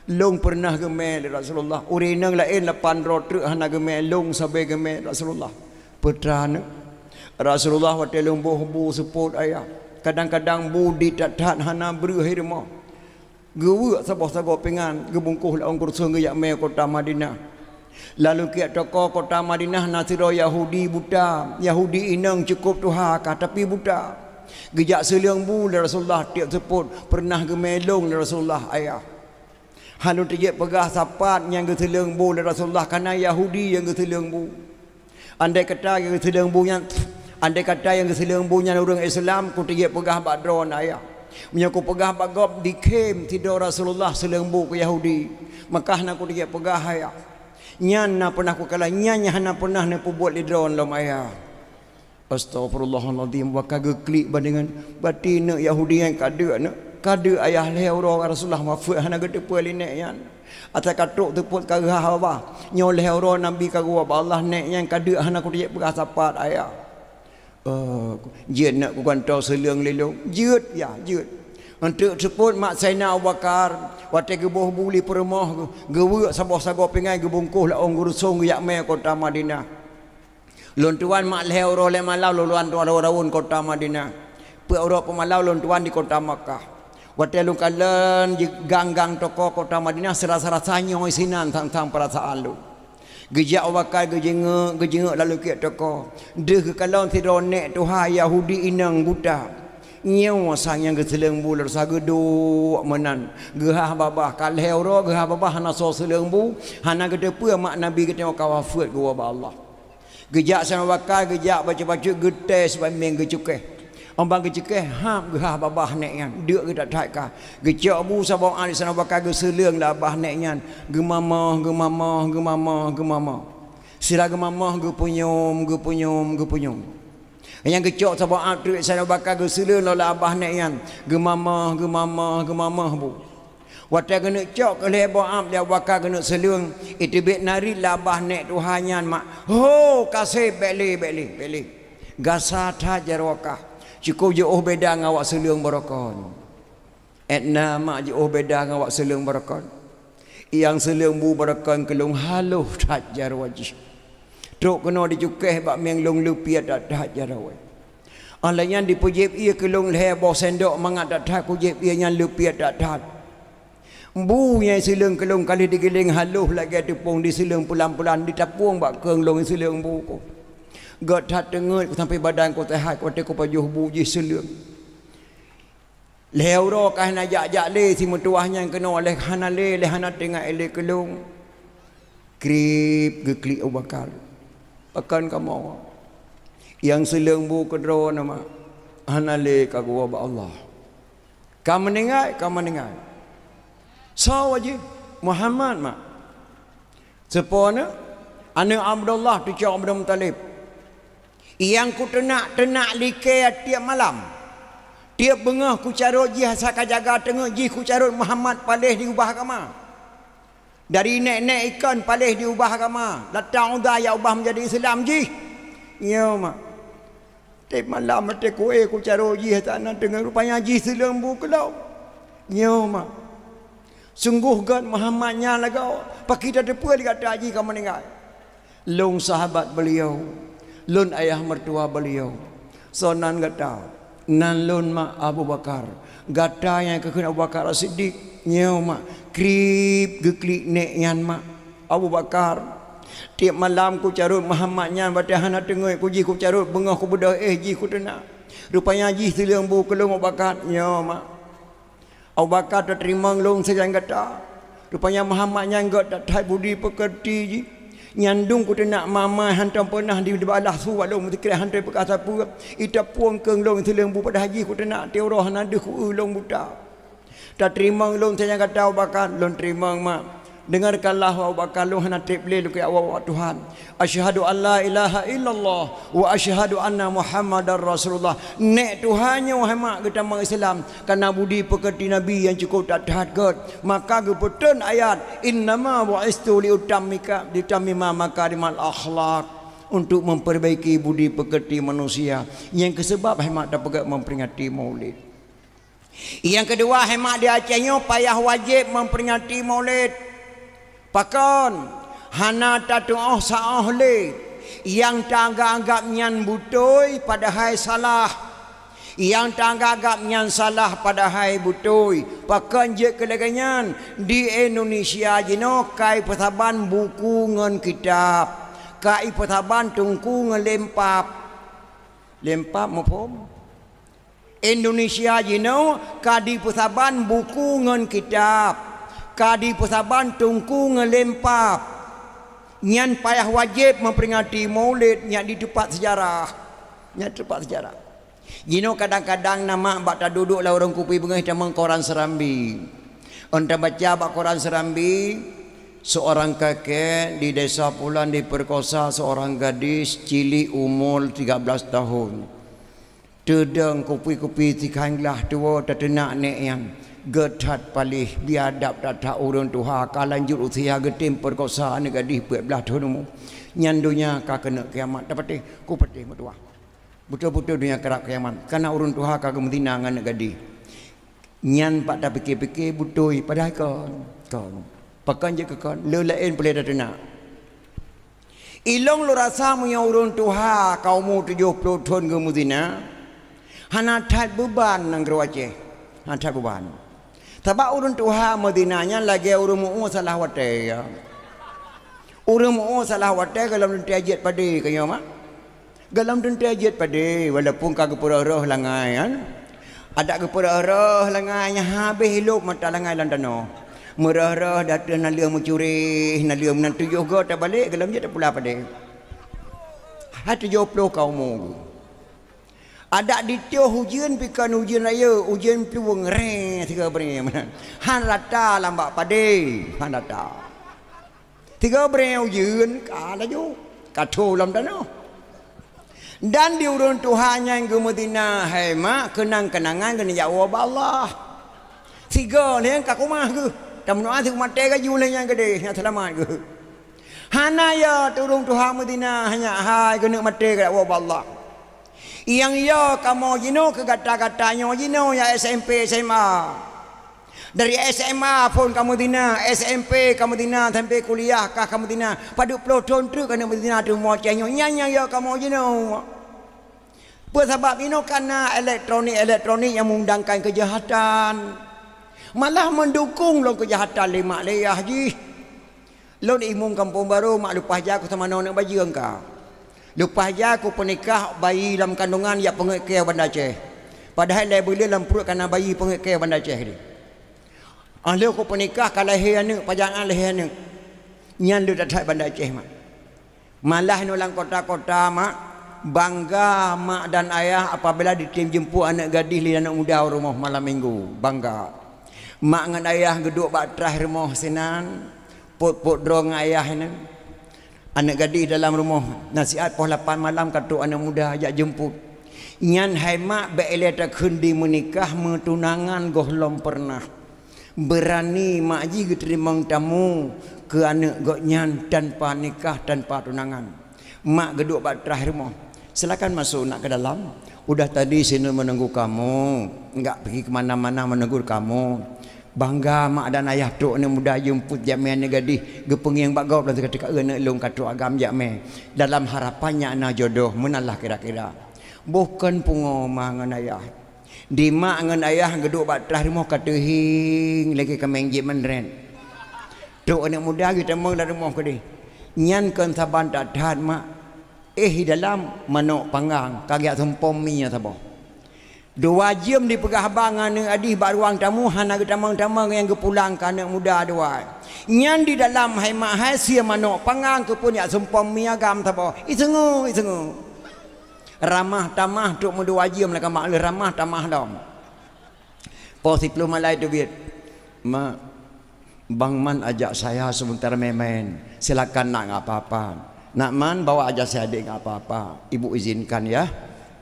Lôn peureunah geumè lé Rasulullah. Ureueng inong laén lapan droe treuk hana geumè, lôn sabe geumè Rasulullah." "Peue teuma?" "Rasulullah, watèe lôn boh bu seupôt, Ayah, kadang-kadang bu dit that-that hana breuh i rumoh. Geuweuek saboh sagoe pingan, geubungkôh lam ôn kureuson geujak mè kota Madinah. Lam leukiek toko kota Madinah na sidroe Yahudi buta. Yahudi inong cukôp tuha kah, tapi buta. Geujak seuleueng bu lé Rasulullah tiep seupôt, peureunah geumè lôn lé Rasulullah, Ayah. Hana lôn teubiet peugah sapat nyang geuseuleueng bu lé Rasulullah, kareuna Yahudi nyang geuseuleueng bu. Andai kata nyang geuseuleueng bu nyan, andai kata nyang geuseuleueng bu nyan ureueng Islam, kuteubiet peugah bak droeneuh, Ayah. Meunyoe kupeugah bak gob, dikhém sidroe Rasulullah seuleueng bu keu Yahudi, maka hana kuteubiet peugah, Ayah. Nyan na peunah kukalon, nyan nyang hana peunah neupeubuet lé droeneuh lom, Ayah." Astaghfirullahalazim, wa ka geuklik ban deungon, "Berarti neuk Yahudi nyan ka deuk, neuk ka deuk, Ayah, lhèe uroe Rasulullah wafeuet hana geuteupeue lé nèk nyan. Ata ka trok seupôt ka geuhah babah. Nyoe lhèe uroe Nabi ka geuwoe bak Allah, nèk nyan ka deuk hana kuteubiet peugah sapat, Ayah." "Oh, jeuet neuk kugantoe seuleueng lé lôn?" "Jeuet, Yah, jeuet." Eunteuk seupôt mak Saidina Abu Bakar, watèe geuboh bu lé peurumoh, geuweuek saboh sagoe pingan geubungkôh lam ôn kureuson geujak mè kota Madinah. "Lôn tuan mak lhèe uroe lhèe malam lôn tuan tuan rawon-rawon kota Madinah. Peuet uroe peuet malam lôn tuan di kota Makkah. Watèe lôn kalon di gang-gang toko kota Madinah, seurasa-rasa nyoe sinan sang-sang peurasaan lôn." Geujak Abu Bakar geujeungok, geujeungok lam leukiek toko. Deuh geukalon sidroe nèk tuha Yahudi inong buta. Nyoe sang nyang geuseuleueng bu lé Rasulullah, geuduek meunan. Geuhah babah, ka lhèe uroe geuhah babah hana soe seuleueng bu, hana geuteupeue mak Nabi geutanyoe ka wafeuet geuwoe bak Allah. Geujak Saidina Abu Bakar, geujak bacut-bacut, geutés bak mieng geucukéh. Óh ban geucukéh, hab geuhah babah nèk nyan, deuk geuh that-that ka. Geucok bu saboh át, Saidina Abu Bakar geuseuleueng lam babah nèk nyan, geumamoh, geumamoh, geumamoh, geumamoh. Sira geumamoh, geupeunyum, geupeunyum, geupeunyum. Nyang geucok saboh át treuk, Saidina Abu Bakar geuseuleueng lom lam babah nèk nyan, geumamoh, geumamoh, geumamoh bu. Watèe geuneuk cok keu lhèe boh át lé Abu Bakar geuneuk seuleueng, iteubiet narit lam babah nèk tuha nyan mak, "Ho, kaseb, bèk lé, bèk lé, bèk lé. Gasa that jaroe kah. Cukôp jiôh beda ngon awak seuleueng barokon." Ét na mak jiôh beda ngon awak seuleueng barokon. Nyang seuleueng bu barokon keu lôn halôh that jaroe jih. Trok keunoe jicukéh bak mieng lôn leupiet that-that jaroe. Óh lheueh nyan jipeujieb ié keu lôn lhèe boh sendok mangat that-that kujieb ié nyan leupiet that-that. Bu nyang jiseuleueng keu lôn ka lheueh jigiléng halôh lagèe teupông, jiseuleueng peulan-peulan, jitapueng bak keueng lôn jiseuleueng bu ku. Gèt that teungeut ku sampoe badan ku seuhat watèe kupajoh bu jih seuleueng. Lhèe uroe ka hana jak-jak lé, si meutuwah nyan keunoe lé hana lé, lé hana teuingat lé keu lôn. Krieb geuklik Abu Bakar. Pakon kamoe? Nyang seuleueng bu keudroe na mak, hana lé ka geuwoe bak Allah. Ka meuninggai, ka meuninggai. Soe jih? Muhammad mak. Seupôt na, aneuk Abdullah, cucu Abdul Muthalib. Nyang kuteunak-teunak likèe tiep malam. Tiep beungoh kucarôt jih asai ka jaga teungeut jih kucarôt Muhammad paléh di ubah agama. Dari nèk-nèk ikon paléh di ubah agama. Lata Uzza jak ubah meujadi Islam jih. Nyoe mak. Tiep malam watèe kué kucarôt jih asai na teungeut rupanya jih seuleueng bu keu lôn. Nyoe mak. Sunggoh gèt Muhammad nyan lagoe, pakri tateupeue lé gata jih ka meuninggai. Lôn sahabat beliau, lôn ayah mertua beliau. Soe nan gata? Nan lôn mak Abu Bakar. Gata nyang geukheun Abu Bakar As-Siddiq. Nyoe mak, krieb geuklik nèk nyan mak. Abu Bakar, tiep malam kucarôt Muhammad nyan watèe hana teungeut ku jih kucarôt beungoh kubeudôh éh jih kuteunak. Rupanya jih seuleueng bu keu lôn Abu Bakar. Nyoe mak. Abu Bakar, tateurimong lôn sajan gata. Rupanya Muhammad nyan gèt that-that budi peukeurti jih. Nyang dum kuteunak mama hantom peunah di, dibalah su bak lôn meusikrek hantom peugah sapeue. Itapueng keueng lôn seuleueng bu padahai jih kuteunak tiep uroe hana deuh ku-eu lôn buta. Tateurimong lôn sajan gata Abu Bakar, lôn teurimong mak. Dengarkanlah Abu Bakar, lôn hana treb lé lôn keu awak-awak Tuhan. Asyhadu an la ilaha illallah wa asyhadu anna Muhammadar Rasulullah. Nèk Tuhan nyoe hai mak geutamong Islam, kareuna budi peukeurti Nabi nyang cukôp that-that gèt. Maka geupeutrön ayat, "Innama bu'istu liutammika, liutammima makarimal akhlak." untuk memperbaiki budi pekerti manusia. Nyang keusabab hai mak tapeugah memperingati Maulid. Nyang keudua, hai mak di Aceh nyoe payah wajéb memperingati Maulid. Pakon? Hana tatuoh saoh lé. Nyang taanggab-anggab nyan beutôi padahai salah. Nyang taanggab-anggab nyan salah padahai beutôi. Pakon jeuet keu lagée nyan? Di Indonesia jinoe ka ipeusaban buku ngon kitab. Ka ipeusaban teungku ngon lempap. Lempap muphom? Indonesia jinoe ka dipeusaban buku ngon kitab, ka dipeusaban teungku ngon lempap. Nyan payah wajéb memperingati Maulid nyan di teumpat sejarah. Nyan teumpat sejarah. Jinoe kadang-kadang na mak bak taduek-duek lam ureuëng kupi beungoh tamong koran Serambi. Ôn tabaca bak koran Serambi, seorang kakek di desa pulan diperkosa seorang gadis cilik umur tiga belas tahun. Teudong kupi-kupi sikhan glah tuwoe tateunak nék nyan, gét that paléh, biadab that-that ureuëng tuha ka lanjut usia geutem peurekosa aneuk gadih peuet blaih thon umu. Nyan donya ka keuneuk kiamat, tapatéh, kupatéh meutuwah. Beutôi-beutôi donya karab kiamat, kana ureuëng tuha ka geumeuzina ngon aneuk gadih. Nyan pat tapike-pike beutôi, padahai kon, kon. Pakon jeuet keu kon, le laén peuleueh tateunak. Ilong lôn rasa meunyoe ureuëng tuha ka umu tujoh ploh thon geumeuzina, hana that beuban nanggroe Aceh. Hana that beuban. Sabab ureuëng tuha meuzina nyan lagée ureuëng meu-ueh salah watée, ya. Ureuëng meu-ueh salah watée gohlom teuntée jeuet padé keu nyoe, mak. Gohlom teuntée jeuet padé, walaupun ka geupeurôh-rôh langai, kan. Adak geupeurôh-rôh langai nyan habéh ilop mata langai lam tanoh. Meurôh-rôh di ateueh naleueng meucureh, naleueng meunan tujoh goe tabalek, gohlom jeuet tapula padé. Hai tujoh ploh ka umu geuh. Adak ditôh ujeuen pih kon ujeuen rayeuk, ujeuen plueng ré sigoe brée meunan. Han rata lam bak padé, han rata. Sigoe brée ujeuen ka laju, ka tho lam tanoh. Dan di ureuëng tuha nyang geumeuzina hai mak keunang-keunangan geuneuk jak woe bak Allah. Sigoe lheueh ka keumah geuh, tameudoá sigoe maté gaju lheueh nyang keudeh nyang seulamat geuh. Hana ya ureuëng tuha meuzina hanya hai geuneuk maté jak woe bak Allah. Nyang ya kamoe jinoe keu gata-gata nyoe jinoe nyang S M P, S M A. Dari S M A phon kamoe zina, S M P kamoe zina, sampai kuliah ka kamoe zina. Padub ploh thon treuk keuneuk meuzina teuma cah nyoe. Nyan nyang yo kamoe jinoe. Peue sabab inoe kana elektronik-elektronik nyang meundangkan keujahatan. Malah meundukong lom keujahatan lé mak lé yah jih. Lôn imeum Kampung Baro, mak leupah jak keu seumanoe aneuk bajeueng ka. Leupah jak kupeunikah bayi lam kandongan jak peungét kée Banda Aceh. Padahai lhée buleuen lam pruet kana bayi peungét kée Banda Aceh tadi. Ah lheueh kupeunikah ka lahé aneuk, pajan an lahé aneuk. Nyan le that-that Banda Aceh, mak. Malah nyoe lam kota-kota, mak, bangga mak dan ayah apabila jitem jeumput aneuk gadih lé aneuk muda u rumoh malam minggu. Bangga. Mak ngon ayah geuduek bak traih rumoh sinan. Pôt-pôt droe ngon ayah nyan. Aneuk gadih dalam rumoh, nasihat poh lapan malam ka trok aneuk muda jak jeumput. Nyan hai mak bék ilée takheun di meunikah, meutunangan gohlom peureunah. Beurani mak jih geuteurimong tamu keu aneuk gobnyan tanpa nikah, tanpa tunangan. Mak geuduek bak traih rumoh. Silakan masuk nak ke dalam. Udah tadi si Nun menunggu kamu, enggak pergi ke mana-mana menunggu kamu. Bangga mak dan ayah trok aneuk muda jeumput jak mé aneuk gadih, geupeungieng bak gob lom teuka-teuka, "Aneuk lôn ka trok agam jak mé." Dalam harapan nyak na jodoh, meunan lah kira-kira. Boh kon pungo ma ngon ayah. Di mak ngon ayah geuduek bak traih rumoh ka teuhieng lagée kaméng jieb meunrét. Trok aneuk muda geutamong lam rumoh keudeh. Nyan kon saban that-that mak. Éh, di dalam manok panggang ka geujak sumpom mie saboh. Dua jeuem dipeugah haba ngon aneuk adih bak ruang tamu, hana geutamong-tamong nyang geupulang keu aneuk muda dua. Nyan di dalam hai mak hai sie manok panggang keupeue jak sumpom mie agam saboh. Iseungue, iseungue. Ramah tamah trok meudua jeuem lagée mak lheueh ramah tamah lom. Poh siploh malai teubiet, "Mak, Bang Man ajak saya sebentar main-main. Silakan nak, enggak apa-apa. Nak Man, bawa aja si adik, enggak apa-apa. Ibu izinkan ya.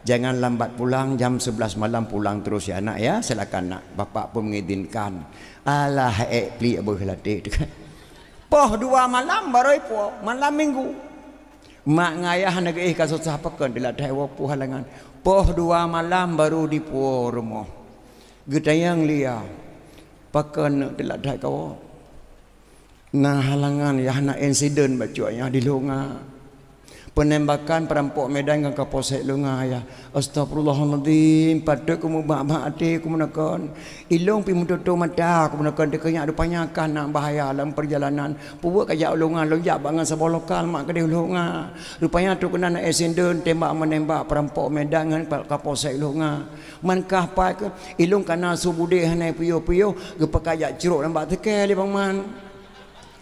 Jangan lambat pulang, jam sebelas malam pulang terus ya nak ya. Silakan nak, bapak pun mengizinkan." Alah, ék plik beuh latih tu. Poh dua malam baru ipo, malam minggu. Mak ngon ayah na geuéh ka susah, pakon teulat that woe puwoe halangan. Poh dua malam baru dipuwoe rumoh. Geutanyong lia, pakon neuk teulat that kawoe. Na halangan yah, na insiden bacut nyoe di Lhunga. Peunembakan peurampok Medan ngon Kapolsek Lhunga yah. Astagfirullahalazim, patôt keumeubak-bak até keumeunakon. Ilôn pih meututoe mata keumeunakon, teukeunyak rupanya ka na bahaya lam peurjalanan. Peue buet kajak u Lhunga, lôn jak bak ngon saboh lokal mak keudeh u Lhunga. Rupanya trok keunan na insiden tembak-meunembak peurampok Medan ngon Kapolsek Lhunga. Man kah pai keuh, ilôn kana su budé hana piôh-piôh, geupeuka jak crok lam bak teuke lé Bang Man.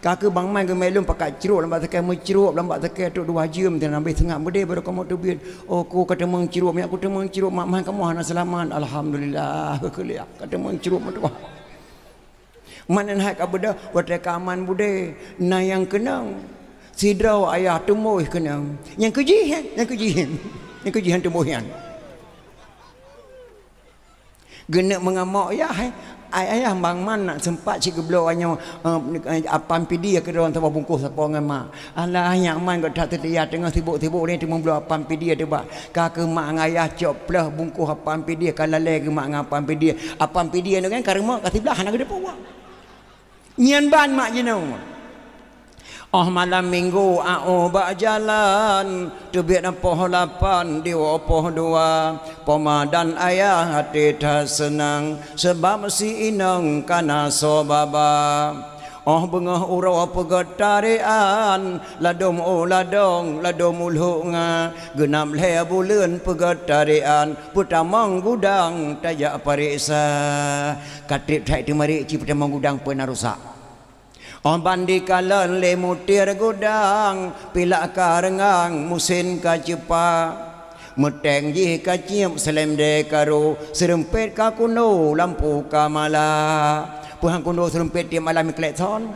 Ka keuh Bang Man geumé lôn pakat crok lam bak teuke, meucrok lam bak teuke trok dua jeuem, teungoh habéh seungab beudé baru kamoe teubiet. Oh, ku ka teumeung crok, meunyo ku teumeung crok, mak man kamoe hana seulamat. Alhamdulillah, keuliah ka teumeung crok meutuah. Man nyan hai ka beudôh, watée ka aman budé, na nyang keunong. Sidroe ayah teumbôi keunong. Nyang keujih, eh? Nyang keujih. Nyang keujih nyang teumbôi nyan. Geuneuk meungamok yah, eh? Ai ayah Bang Man nak seumpat cit geubloe nyoe, eh, apam pidie keudroe saboh bungkôh sapoe ngon mak. Alah, nyak man gata teutia teungoh sibok-sibok nyoe teuma bloe apam pidie teuh bak. Ka keuh mak ngon ayah cok pleuh bungkôh apam pidie ka lalée keuh mak ngon apam pidie. Apam pidie nyoe kan ka reumok ka siblah hana geuteupeue. Nyan ban mak jinoe. Óh malam minggu a'u bak jalan, teubiet poh lapan diwoe poh dua. Poma dan ayah até that seunang, sabab si inong kana soe baba. Óh beungoh uroe peugét tarékan, ladôm u ladong, ladôm u Lhunga, geunab lhée buleuen peugét tarékan, peutamong gudang tajak pareksa. Ka treb that teumarék cit peutamong gudang peue na rusak. Óh ban dikalon lé mutier gudang, pilak ka reungang, musén ka ceupa. Meuténg jih ka cieb, seulendé ka ro, seureumpet ka kundo, lampu ka mala. Peue han kundo seureumpet tieb malam klekson?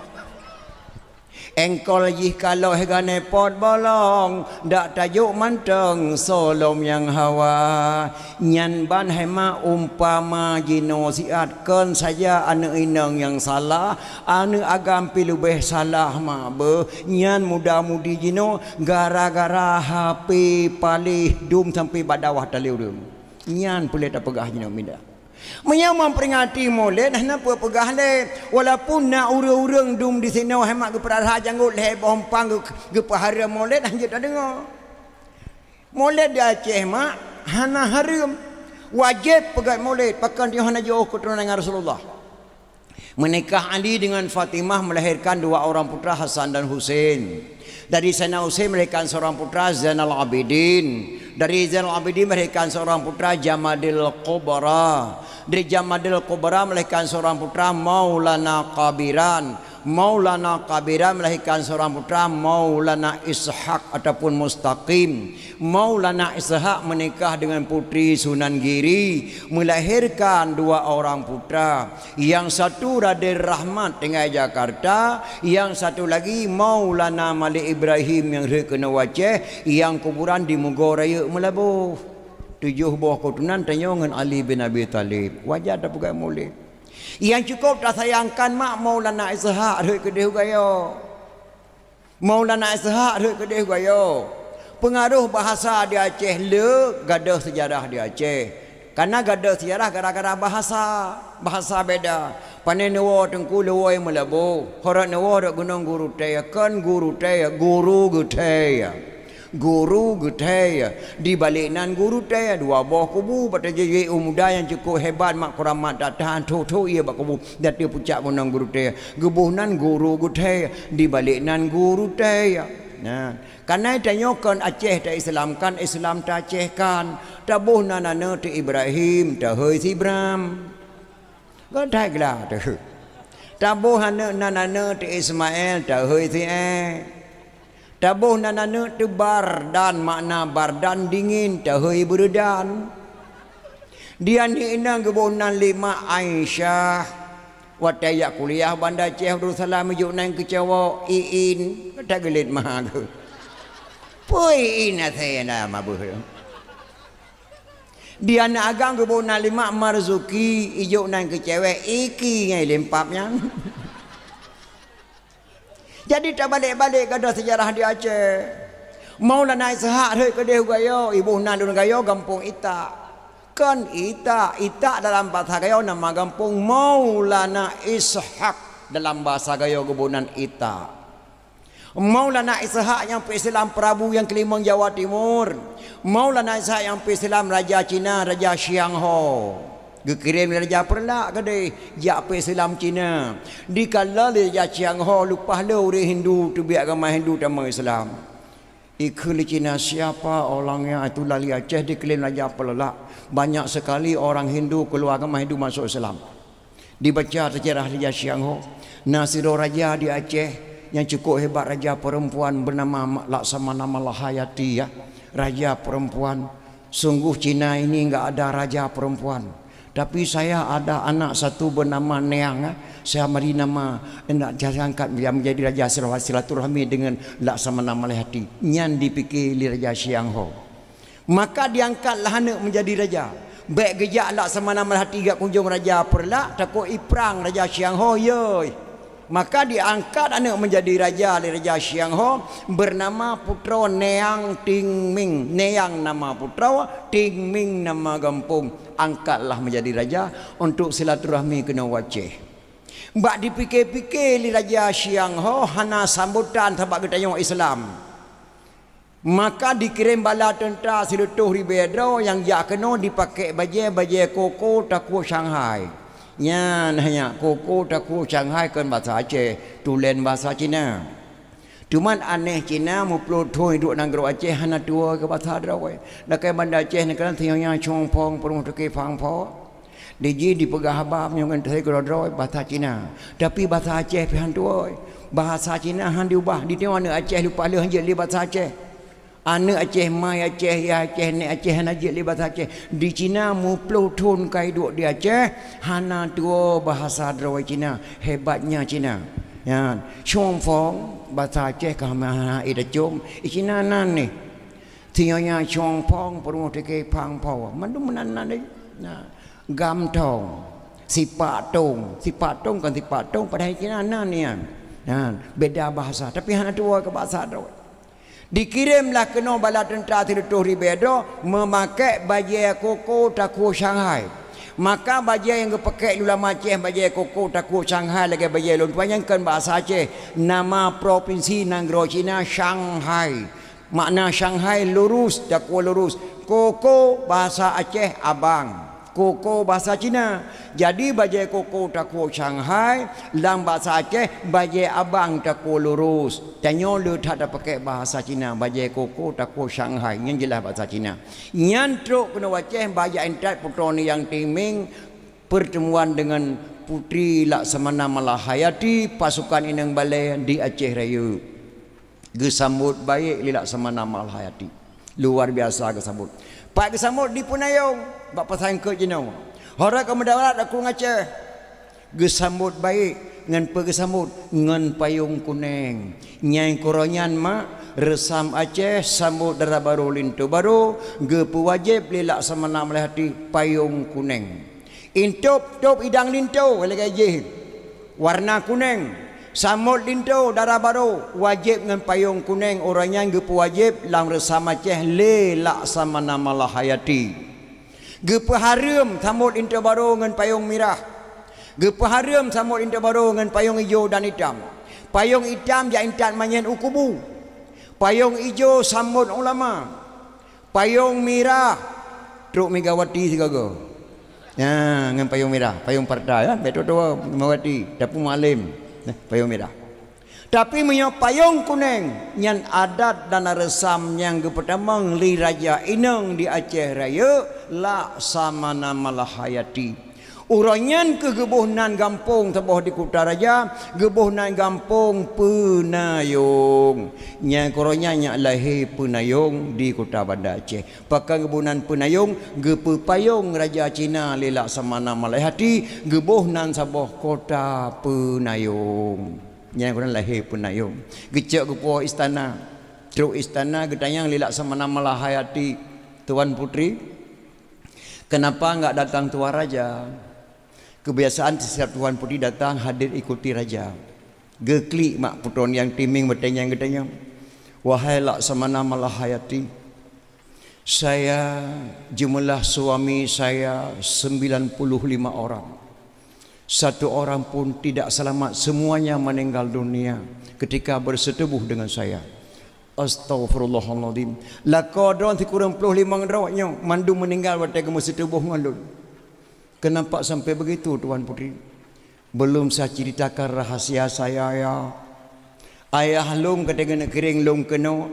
Éngkol jih ka lheueh ganéh pot bolong, dak tajok mantong soe lom nyang hawa. Nyan ban hai mak umpama jinoe siat kon saja aneuëk inong nyang salah, aneuëk agam pih leubeh salah mak beuh. Nyan muda-mudi jinoe gara-gara H P paléh dum sampai bak dawah tali ureuëng. Nyan peureulée tapeugah jinoe mida. Meunyoe meuperingati Maulid hana peue peugah lé, walaupun na ureuëng-ureuëng dum disinoe hai mak geupeurara janggot lhée boh umpang geu-, geupeuhareuem Maulid, hanjeuet tadeungoe. Maulid di Aceh mak hana hareuem. Wajéb peugét Maulid, pakon tanyoe hana jiôh keuturonan ngon Rasulullah. Menikah Ali dengan Fatimah melahirkan dua orang putra Hasan dan Husein. Dari Sayyidina Husein melahirkan seorang putra Zainal Abidin. Dari Zainal Abidin melahirkan seorang putra Jamadil Kubra. Dari Jamadil Kubra melahirkan seorang putra Maulana Kabiran. Maulana Kabiran melahirkan seorang putra Maulana Ishak ataupun Mustaqim. Maulana Ishak menikah dengan Putri Sunan Giri, melahirkan dua orang putra. Yang satu Raden Rahmat tinggai Jakarta, yang satu lagi Maulana Malik Ibrahim nyang rhot keunoe Aceh, nyang kuburan di Mugo Rayeuk Meulaboh. Tujoh boh keuturonan tanyoe ngon Ali bin Abi Thalib. Wajar tapeugah Maulid. Nyang cukup tasayangkan mak Maulana Ishak rhot keudeh u Gayo. Maulana Ishak rhot keudeh u Gayo. Peungaroh bahasa di Aceh le, gadôh seujarah di Aceh. Kana gadôh seujarah gara-gara bahasa, bahasa beda. Pane neuwoe Teungku, lé woe Meulaboh. Ho rot neuwoe rot Gunong Guru Tée, kon Guru Tée, Guru Geuthée. Guru Geuthée. Di balek nan Guru Tée, dua boh kubu, bak tajeuet-jeuet u muda nyang cukup hebat, mak kuramat that tahan tho-tho ie bak kubu. Di ateueh pucak Gunong Guru Tée, geuboh nan Guru Geuthée, di balek nan Guru Tée. Nah, kanai tanyoe kon Aceh ta-Islamkan, Islam ta-Acehkan. Taboh nan aneuk teuh Ibrahim, tahôi si Ibram. Geuthée glah teuh. Taboh aneuk nan aneuk teuh Ismail, tahôi si Ék. Taboh nan aneuk teuh Bardan, makna Bardan dingin, tahôi Beureudan. Di aneuk inong geuboh nan lé mak Aisyah. Watée jak kuliah Banda Aceh Darussalam ijok nan keu cowok Iin, tageulet ma geuh. Peue Iin asai na mabeuh. Di aneuk agam geuboh nan lé mak Marzuki, ijok nan keu cewek Iki nyang lempap nyan. Jadi tabalek-balek gadôh seujarah di Aceh. Maulana Ishak rhot keudeh u Gayo, iboh nan ureuëng Gayo gampông Itak. Kon Itak, Itak dalam basa Gayo nama gampông Maulana Ishak, dalam basa Gayo geuboh nan Itak. Maulana Ishak nyang peuislam Prabu nyang keulimong Jawa Timur. Maulana Ishak nyang peuislam Raja Cina, Raja Xiang Ho. Geukirém lé Raja Peureulak keudeh jak peuislam Cina. Dikala lé Raja Xiang Ho leupah le ureuëng Hindu teubiet agama Hindu tamong Islam. Ikheun lé Cina, "Siapa orang yang itu?" Lé Aceh diklaim Raja Peureulak. Banyak sekali orang Hindu keluar agama Hindu masuk Islam. Dibaca sejarah Raja Xiang Ho, na sidroe raja di Aceh yang cukup hebat, raja perempuan bernama Ma-, Laksamana Malahayati, ya. Raja perempuan. Sungguh Cina ini enggak ada raja perempuan. Tapi saya ada anak satu bernama Neang, ya. Saya beri nama, nak saya angkat dia menjadi raja silah-, silaturahmi dengan Laksamana Malahayati. Nyan dipikir lé Raja Xiang Ho. Maka diangkatlah aneuk menjadi raja. Bék geujak Laksamana Malahayati jak kunjong Raja Peureulak, takot iprang Raja Xiang Ho, yoi. Maka diangkat aneuk menjadi raja lé Raja Xiang Ho, bernama Putroe Neang Ting Ming. Neang nama putroe, Ting Ming nama gampông. Angkatlah menjadi raja untuk silaturahmi keunoe u Aceh. Bak dipikir-pikir lé Raja Xiang Ho, hana sambotan sabab geutanyoe Islam. Maka dikirém bala teuntra sireutôh ribée droe nyang jak keunoe dipakék bajée, bajée koko takue Shanghai. Nyan hanya koko takue Shanghai kon basa Aceh, tulen basa Cina. Teuma aneh Cina meuploh thon duek nanggroe Aceh hana tuwoe keu basa droe. Lakée Banda Aceh neukalon sinyoe nyan Chong Phong, Peurumoh Teuke, Fang Fo. Di jih dipeugah haba meunyoe ngon teuh keudroe-droe basa Cina, tapi basa Aceh pih han tuwoe. Bahasa Cina han diubah, di tanyoe aneuk Aceh leupah lheueh han jeuet lé basa Aceh. Aneuk Aceh, mai Aceh, yah Aceh, nèk Aceh hana jeuet lé basa Aceh. Di Cina meuploh thon ka iduek di Aceh, hana tuwoe bahasa droe Cina, hebatnya Cina. Nyan, Chong Phong, basa Aceh ka hana itacom, i Cina nan nih. Sinyoe nyan Chong Phong, Peurumoh Teuke, Fang Fo. Mandum meunan nan deh. Nah, Gam Thong, Sipak Tong. Sipak Tong kon Sipak Tong, padahai Cina nan nyan. Nah, beda bahasa, tapi hana tuwoe keu bahasa droe. Dikirémlah keunoe bala teuntra sireutôh ribée droe meumakée bajée koko takue Shanghai. Maka bajée nyang geupakék lé ulama Aceh, bajée koko takue Shanghai lagée bajée lôn tuan nyan kon bahasa Aceh. Nama propinsi nanggroe Cina Shanghai. Makna Shanghai lurus, takue lurus. Koko bahasa Aceh abang. Koko bahasa Cina. Jadi bajée koko takue Shanghai, lam bahasa Aceh bajée abang takue lurus. Tanyoe le that tapakék bahasa Cina, bajée koko takue Shanghai. Nyan jeulaih bahasa Cina. Nyan trok keunoe u Aceh bak jak intat Putroe Neang Ting Ming pertemuan dengan Putri Laksamana Malahayati, pasukan inong balée di Aceh Rayeuk. Geusambot baék lé Laksamana Malahayati. Luar biasa geusambot. Pat geusambot di Peunayong, bak pasan keu jinoe. Hora ka meudaulat Teungku Aceh. Geusambot baék ngon peue geusambot? Ngon payong kuneng. Nyang keuroe nyan mak, reusam Aceh, sambot dara barô linto barô, geupeuwajéb lé Laksamana Malahayati payong kuneng. Intop-top idang linto lagée jih, warna kuneng, samot linto dara barô, wajéb ngon payong kuneng, uroe nyan geupeuwajéb lam reusam Aceh lé Laksamana Malahayati. Geupeuhareuem samot linto barô ngon payong mirah. Geupeuhareuem samot linto barô ngon payong ijo dan itam. Payong itam jak intat manyét u kubu. Payong ijo samot ulama. Payong mirah, trok Megawati sigoe-goe. Nyan, ngon payong mirah, payong partai, ya. Betul tu Megawati, tapi Mualem. Nah, payong mirah. Tapi meunyoe payong kuneng, nyan adat dan reusam nyang geupeutamong lé raja inong di Aceh Rayeuk, Laksamana Malahayati. Uroe nyan kheueh geuboh nan gampông saboh di Kuta Raja, geuboh nan gampông Peunayong. Nyang keuroe nyan nyak lahé Peunayong di Kuta Banda Aceh. Pakon geuboh nan Peunayong, geupeupayong Raja Cina lé Laksamana Malahayati, geuboh nan saboh Kota Peunayong. Nyang keuroe nyan lahé Peunayong. Geucok geupuwoe istana. Trok istana geutanyong lé Laksamana Malahayati, "Tuan Putri, kenapa enggak datang Tuan Raja? Kebiasaan setiap Tuan Putri datang hadir ikuti Raja." Geuklik mak Putroe Neang Ting Ming watée nyan geutanyong. Wahai Laksamana Malahayati, saya, jumlah suami saya sembilan puluh lima orang. Satu orang pun tidak selamat, semuanya meninggal dunia ketika bersetubuh dengan saya. Astaghfirullahaladzim. Lakoe droe sikureueng ploh limong droe nyoe mandum meuninggai watée geumeuseuteuboh ngon lôn. Kenapa sampai begitu, Tuan Putri? Belum saya ceritakan rahasia saya, ya. Ayah lôn keudeh neukirém lôn keunoe,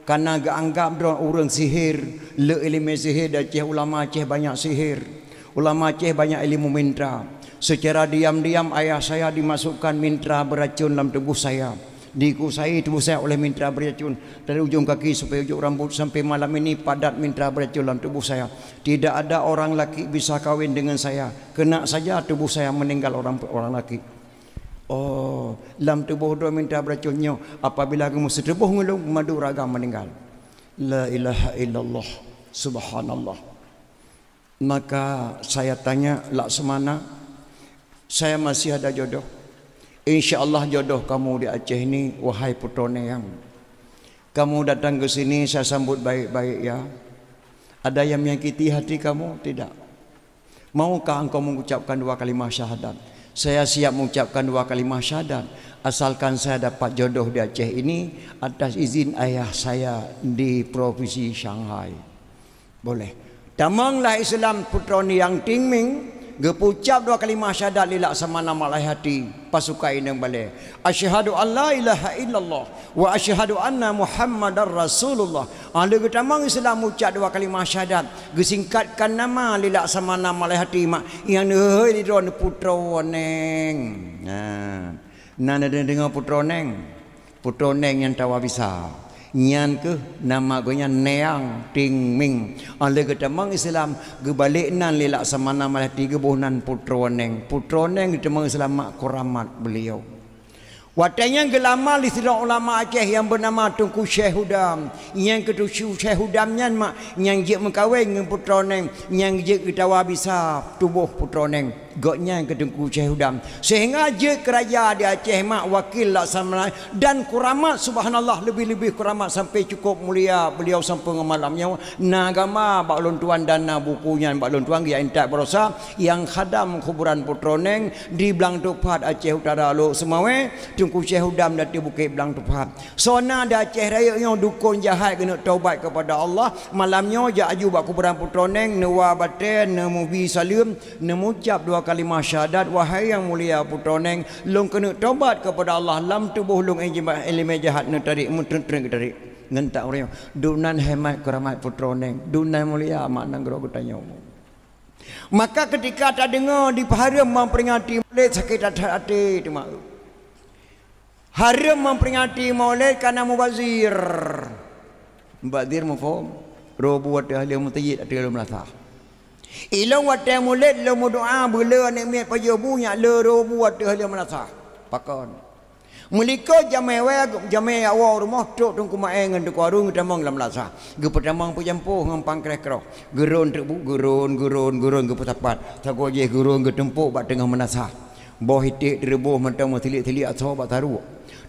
kana geuanggab droe ureuëng sihir, le iéleumé sihir dan ceh ulama Aceh banyak sihir. Ulama Aceh banyak ilmu mintra. Secara diam-diam ayah saya dimasukkan mintra beracun dalam tubuh saya. Dikuasai tubuh saya oleh mintra beracun dari ujung kaki sampai ujung rambut, sampai malam ini padat mintra beracun dalam tubuh saya. Tidak ada orang laki bisa kawin dengan saya. Kena saja tubuh saya meninggal orang orang laki. Oh, lam tuboh droe mintra beuracon nyoe, apabila geumeuseuteuboh ngon lôn, mandum ragam meuninggal. La ilaha illallah, subhanallah. Maka saya tanya Laksamana, "Saya masih ada jodoh?" "Insya Allah jodoh kamu di Aceh ini, wahai putroe Neng. Kamu datang ke sini, saya sambut baik-baik, ya. Ada yang menyakiti hati kamu? Tidak." "Maukah engkau mengucapkan dua kalimah syahadat?" "Saya siap mengucapkan dua kalimah syahadat, asalkan saya dapat jodoh di Aceh ini atas izin ayah saya di Provinsi Shanghai." Boleh. Tamong lah Islam putroe Neng Ting Ming, geupeucap dua kalimah syahadat lé Laksamana Malahayati, pasukan inong balée. "Asyhadu an la ilaha illallah wa asyhadu anna Muhammadar Rasulullah." Ah, lheueh geutamong Islam, ucap dua kalimah syahadat, geusingkatkan nama lé Laksamana Malahayati mak nyang neuhôi lé droe putroe Neng. Nah, na neudeungoe putroe Neng. Putroe Neng nyang tawa bisa. Nyan keuh nama geuh nyan Neng Ting Ming. Ah, lheueh geutamong Islam, geubalek nan lé Laksamana Malahayati geuboh nan putroe Neng. Putroe Neng geutamong Islam mak kuramat beliau. Watée nyan geulama lé sidroe ulama Aceh nyang beunama Teungku Syekh Hudam. Nyang keu Teungku Syekh Hudam nyan mak nyang jeuet meukawen ngon putroe Neng, nyang jeuet geutawa bisa tuboh putroe Neng. Gobnyan keu Teungku Syekh Hudam. Sehingga jeuet keu raja di Aceh mak wakil Laksamana dan kuramat, subhanallah, leubeh-leubeh kuramat sampai cukup mulia beliau sampai ngon malam nyoe. Na gamba bak lôn tuan dan na buku nyan bak lôn tuan geujak intat baroesa nyang khadam kuburan putroe Neng di Blang Tupat, Aceh Utara, Lhokseumawe, Teungku Syekh Hudam di ateueh Bukét Blang Tupat. Soe na di Aceh Rayeuk nyoe dukon jahat keuneuk taubat keupada Allah, malam nyoe jak aju bak kuburan putroe Neng, neuwa batée, neumubi saleuem, neumucab dua kalimah syahadat, "Wahai nyang mulia putroe Neng, lôn keuneuk taubat keupada Allah, lam tuboh lôn iéleumé jahat neutarék, meuteureuek-teureuek neutarék." Ngon that uroe nyoe, dum nan horeumat keuramat putroe Neng, dum nan mulia mak nanggroe geutanyoe. Maka keutika tadeungoe dipeuhareuem meuperingati Maulid, sakét that até teuma. Hareuem meuperingati Maulid kana mubazir. Mubazir muphom, rô bu ateueh lheueh meuseujid ateueh lheueh meulasah. Ilôn watée Maulid lôn meudoá beuleu aneuk miet pajoh bu nyak le rô bu ateueh lheueh meulasah. Pakon? Meulikot jamé wée, jamé awoe rumoh trok Teungku Maé ngon Teungku Harun geutamong lam meulasah. Geupeutamong peujampôh ngon pangkréh kroh. Geuron teuk bu, geuron, geuron, geuron geupeusapat. Sagoe jih geuron geutumpôk bak teungoh meulasah. Boh iték teureuboh mantong meusilik-silik asoe bak saruek.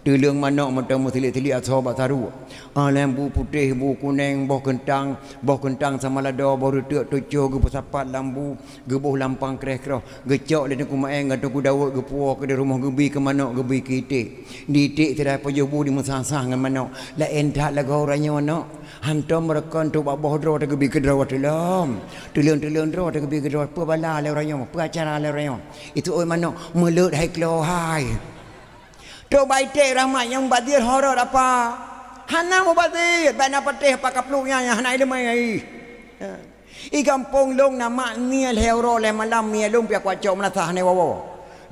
Teuleueng manok mantong meusilik-silik asoe bak saruek. Ah, lam bu putéh, bu kunéng, boh keuntang, boh keuntang sama lado, boh reuteuk tucoh geupeusapat lam bu, geuboh lam pangkréh kroh, geucok lé Teungku Maé ngon Teungku Daud geupuwoe keu di rumoh geubi keu manok geubi keu iték. Di iték sidroe pajoh bu dimeusah-sah ngon manok. Laén that lagoe uroe nyoe, nok. Hantom meureukoh trok bak boh droe teugeubri keu droe teuh lom. Teuleueng-teuleueng droe teugeubri keu droe. Peue bala lé uroe nyoe, peue acara lé uroe nyoe. Itu oi manok, meuleuet hai klo hai. Trok bak iték rahmat nyang mubazir horot apa? Hana mubazir, bak na patéh apa kapluk nyan nyang hana iéleumé ai. Ya. I gampông lôn na mak mie lhée uroe lhée malam mie lôn pih kucok meulasah hana iwoe-woe.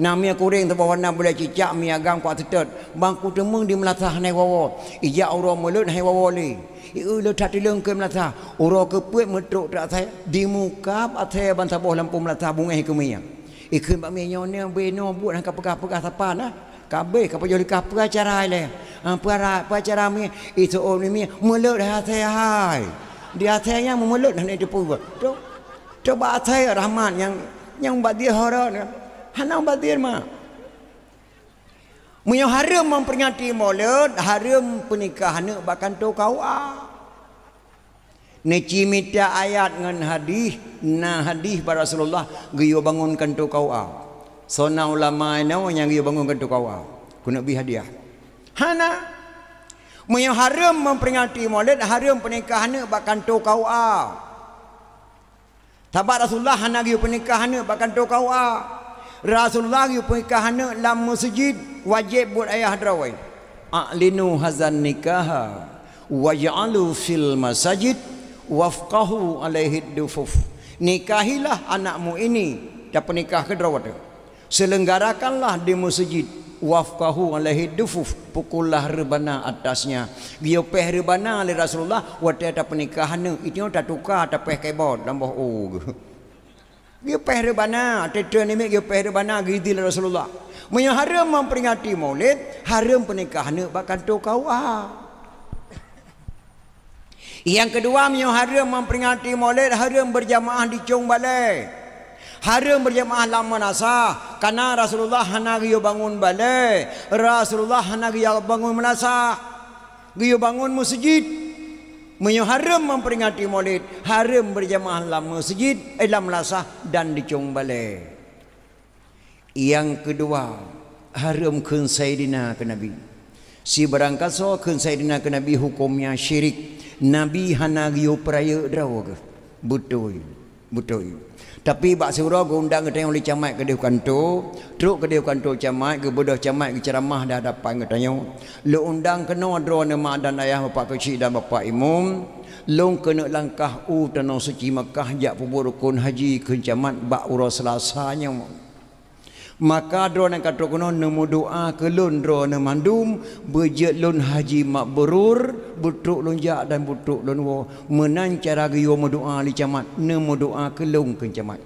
Na mie kuréng saboh warna bulée cicak, mie agam kuseutôt, bang kuteumeung di meulasah hana iwoe-woe. Ijak uroe meuleuet hana iwoe-woe lé. I eu le that teuleueng keu meulasah. Uroe keupeuet meutrok teuk asai, dimukab asai ban saboh lampôh meulasah beungéh keu mie. Ikheun bak mie nyoe, "Nyoe beunoe buet han ka peugah-peugah sapa na." Ka abéh ka pajoh likah peue acara ilée. Ha, peue ara-, peue acara mie, iseuôt mie, meuleuet hai asai hai. Di asai nyang meuleuet hana teupeue. Trok, trok bak asai rahmat nyang, nyang mubazir horot nyan. Hana mubazir mak. Meunyoe hareuem memperingati Maulid, hareuem peunikah aneuk bak kantô K U A. Neuci mita ayat ngon hadih, na hadih bak Rasulullah geuyue bangon kantô K U A. Soe na ulama inoe nyang geuyue bangon kantô K U A keuneuk bri hadiah? Hana. Meunyoe hareuem memperingati Maulid, hareuem peunikah aneuk bak kantô K U A. Sabab Rasulullah hana geuyue peunikah aneuk bak kantô K U A. Rasulullah geuyue peunikah aneuk lam meuseujid, wajéb buet ayah droe. "A'linu hazan nikaha waj'alu fil masajid wafqahu alaihi dufuf." Nikahilah anakmu ini, tapeunikah keudroe teuh. Selenggarakanlah di meuseujid, wafqahu alaihi dufuf, pukullah reubana atasnya. Geuyue péh reubana lé Rasulullah watée tapeunikah aneuk, itu tatuka tapéh keyboard lam boh u. Geuyue péh reubana, teuteu nimiet geuyue péh reubana geuyue di lé Rasulullah. Meunyoe hareuem memperingati Maulid, hareuem peunikah aneuk bak kantô K U A. Nyang keudua, meunyoe hareuem memperingati Maulid, hareuem berjamaah di cong balée. Hareuem berjamaah lam meunasah, karena Rasulullah hana geuyue bangon balée, Rasulullah hana geuyue bangon meunasah, geuyue bangon meuseujid. Meunyoe hareuem memperingati Maulid, hareuem berjamaah lam meuseujid, eh, lam meunasah dan di cong balée. Nyang keudua, hareuem kheun Saidina keu Nabi. Sibarang kasoe kheun Saidina keu Nabi hukömnya syirik. Nabi hana geuyue peurayeuk droe geuh. Beutôi, beutôi. Tapi bak siuroe geuundang geutanyoe lé camat keudeh kantô, trok keudeh kantô camat, geubeudôh camat geuceuramah di hadapan geutanyoe. Lôn undang keunoe droeneuh mak dan ayah, bapak keuchik dan bapak imum. Lôn keuneuk langkah u tanoh suci Makkah jak peubuet rukon haji kheun camat bak uroe Seulasa nyoe. Maka droeneuh ka trok keunoe neumeudoá keu lôn droeneuh mandum, beujeuet lôn haji mabrur, beutrok lôn jak dan beutrok lôn woe. Meunan cara geuyue meudoá lé camat, neumeudoá keu lôn kheun camat.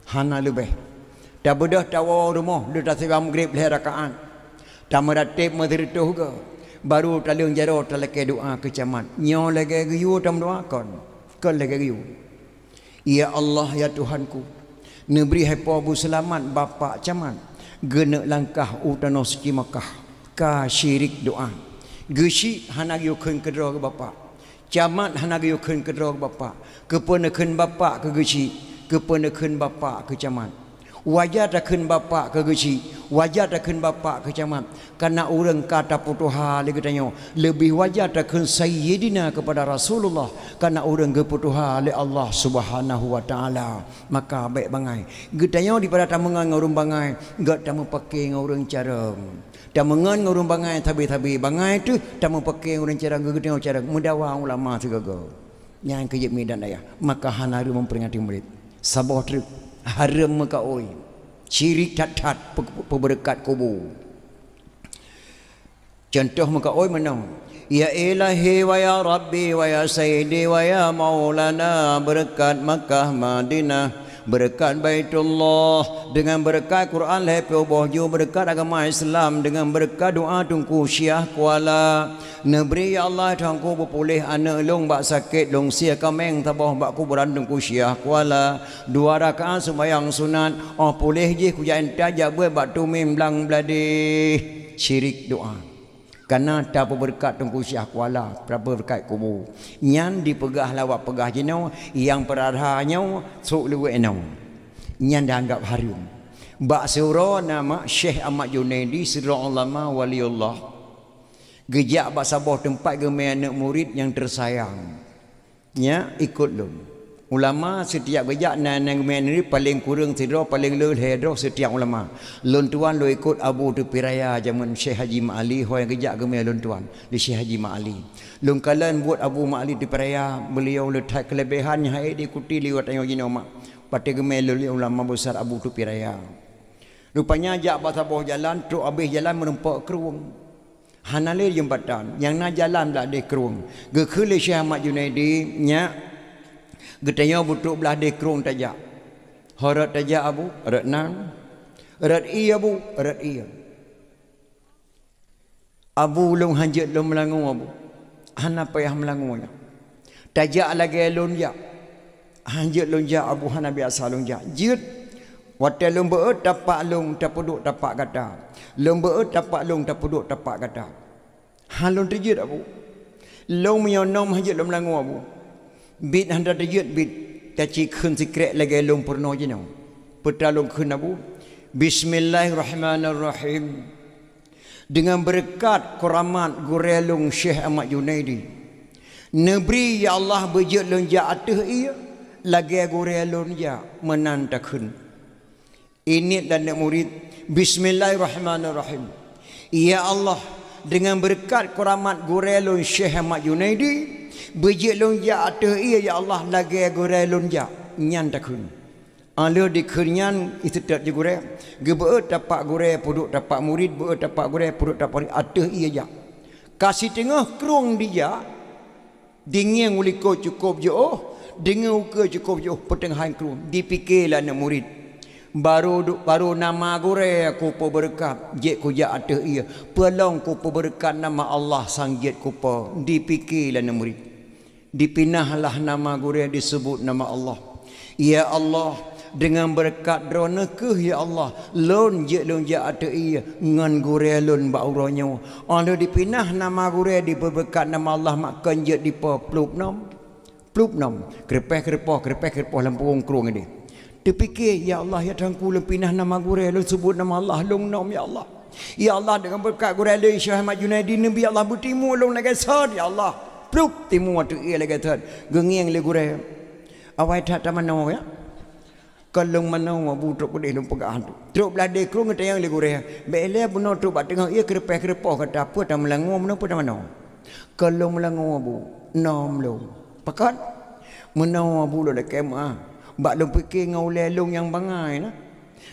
Hana leubeh. Tabeudôh tawoe rumoh, lheueh taseulamat Maghrib lhée rakaat. Tameuratéb meusireutôh goe, baru taleueng jaroe talakée doá keu camat. Nyoe lagée geuyue tameudoá kon? Kon lagée geuyue. Ya Allah, ya Tuhanku, neubri hai po beuseulamat bapak camat, geuneuk langkah u tanoh suci Makkah, ka syirik doá. Geuchik hana geuyue kheun keudroe keu bapak. Camat hana geuyue kheun keudroe keu bapak. Keupeue neukheun bapak keu geuchik? Keupeue neukheun bapak keu camat? Wajar takheun bapak keu geuchik, wajar takheun bapak keu camat. Karena ureuëng ka tapeutuha lé geutanyoe, leubeh wajar takheun Sayyidina keupada Rasulullah, karena ureuëng geupeutuha lé Allah Subhanahu wa Taala. Maka bék bangai. Geutanyoe dipada tameungon ngon ureuëng bangai, gét tameupake ngon ureuëng carông. Tameungon ngon ureuëng bangai sabe-sabe, bangai teuh tameupake ngon ureuëng carông, geutanyoe carông. Meudawa ulama sigoe-goe. Nyan keuh jeuet mi dan ayah, maka hana hareuem memperingati Maulid. Saboh treuk, hareuem meukaôi, syirik that-that, pe-, peubeureukat kubu. Cuntoh meukaôi meunoe, "Ya Ilahi wa ya Rabbi wa ya Sayyidi wa ya Maulana, beureukat Makkah Madinah, beureukat Baitullah, deungon beureukat Quran lhée ploh boh ju, beureukat agama Islam, deungon beureukat doá Teungku Syiah Kuala." Neubri, ya Allah, Tuhanku, beupuléh aneuk lôn bak sakét, lôn sie kaméng saboh bak kuburan Teungku Syiah Kuala. Dua rakaat seumayang sunat, óh puléh jih kujak intat jak beuet bak tumim blang bladeh. Syirik doá. Kana tapeubeureukat Teungku Syiah Kuala, tapeubeureukat kubu. Nyan dipeugah lawak peugah jinoe, nyang peurara nyoe sôk luwék inoe. Nyan dianggab hareuem. Bak siuroe na mak Syekh Ahmad Junaidi, sidroe ulama waliullah. Geujak bak saboh teumpat geumé aneuk murit nyang teusayang. Nyak, ikot lôn. Ulama sitiap geujak na, na geumé aneuk murit paleng kureueng sidroe, paleng le lhée droe sitiap ulama. Lôn tuan lôn ikot Abu Teupiraya jameun Syekh Haji Ma'ali, ho nyang geujak geumé lôn tuan di Syekh Haji Ma'ali. Lôn kalon buet Abu Ma'ali Teupiraya, beuliau le that keuleubehan nyang hana diikuti lé geutanyoe jinoe mak. Watée geumé lôn lé ulama besar Abu Teupiraya. Rupanya jak bak saboh jalan, trok abéh jalan meurumpok krueng. Hana lé jeumbatan, nyang na jalan blah deh krueng. Geukheun lé Syekh Ahmad Junaidi, "Nyak, geutanyoe beutrok blah deh krueng tajak. Ho rot tajak, Abu?" "Rot nan." "Rot ié, Abu?" "Rot ié." "Abu, lôn hanjeuet lôn meulangue, Abu." "Hana payah meulangue nyoe. Tajak lagée lôn jak." "Hanjeuet lôn jak, Abu, hana biasa lôn jak." "Jeuet. Watée lôn beuet tapak lôn, tapeuduek tapak gata. Lôn beuet tapak lôn tapeuduek tapak gata. Han lôn teujeuet, Abu. Lôn meunyoe nöm han jeuet lôn meulangue, Abu. Bit han tateujeuet bit, tacit kheun sikrek lagée lôn peurunoe jinoe. Peue ta lôn kheun, Abu? Bismillahirrahmanirrahim. Deungon beureukat keuramat gurée lôn Syekh Ahmad Junaidi, neubri, ya Allah, beujeuet lôn jak ateueh ié lagée gurée lôn jak, meunan takheun. Ingat dan aneuk murit, Bismillahirrahmanirrahim. Ya Allah, deungon beureukat keuramat gurée lôn Syekh Ahmad Junaidi, beujeuet lôn jak ateueh ié, ya Allah, lagée gurée lôn jak, nyan takheun. Óh lheueh dikheun nyan, iseutôt jih gurée, geubeuet tapak gurée peuduek tapak murit, beuet tapak gurée peuduek tapak murit ateueh ié jak. Ka siteungoh krueng dijak, dingieng u likot cukôp jiôh, deungon ukeue cukôp jiôh, peuteungoh hai krueng, dipike lé aneuk murit. Barô du-, barô nama gurée kupeubeureukat, jeuet kujak ateueh ié, peue lom kupeubeureukat nama Allah sang jeuet kupo, dipike lé aneuk murit. Dipinah lah nama gurée, diseubut nama Allah. Ya Allah, deungon beureukat Droeneueh kheueh, ya Allah, lôn jeuet lôn jak ateueh ié ngon gurée lôn bak uroe nyoe. Óh lheueh dipinah nama gurée, dipeubeureukat nama Allah, mak kon jeuet dipo, plup nöm. Plup nöm. Keureupeh-keureupôh, keureupeh-keureupôh lam puwông krueng idéh. Teupike, "Ya Allah, ya Tuhanku, lôn pinah nama gurée, lôn seubut nama Allah, lôn nöm, ya Allah. Ya Allah, deungon beureukat gurée lôn Syekh Ahmad Junaidi, neubri, ya Allah, beutimu lôn lagée sot, ya Allah." Plup, timu ateueh ié lagée sot. Geungieng lé gurée. Awai that tamanoe, ya. Kon lôn manoe, Abu, trok keudeh lôn peugah tu. Trok blah deh krueng geutanyong lé gurée. Bék ilée bunoe trok bak teungoh ié keureupeh-keureupôh gata, peue tameulangue bunoe, peue tamanoe? Kon lôn meulangue, Abu, nöm lôn. Pakon? Meunoe, Abu, lôn lakée meuáh. Bak lôn pike ngon ulée lôn nyang bangai na.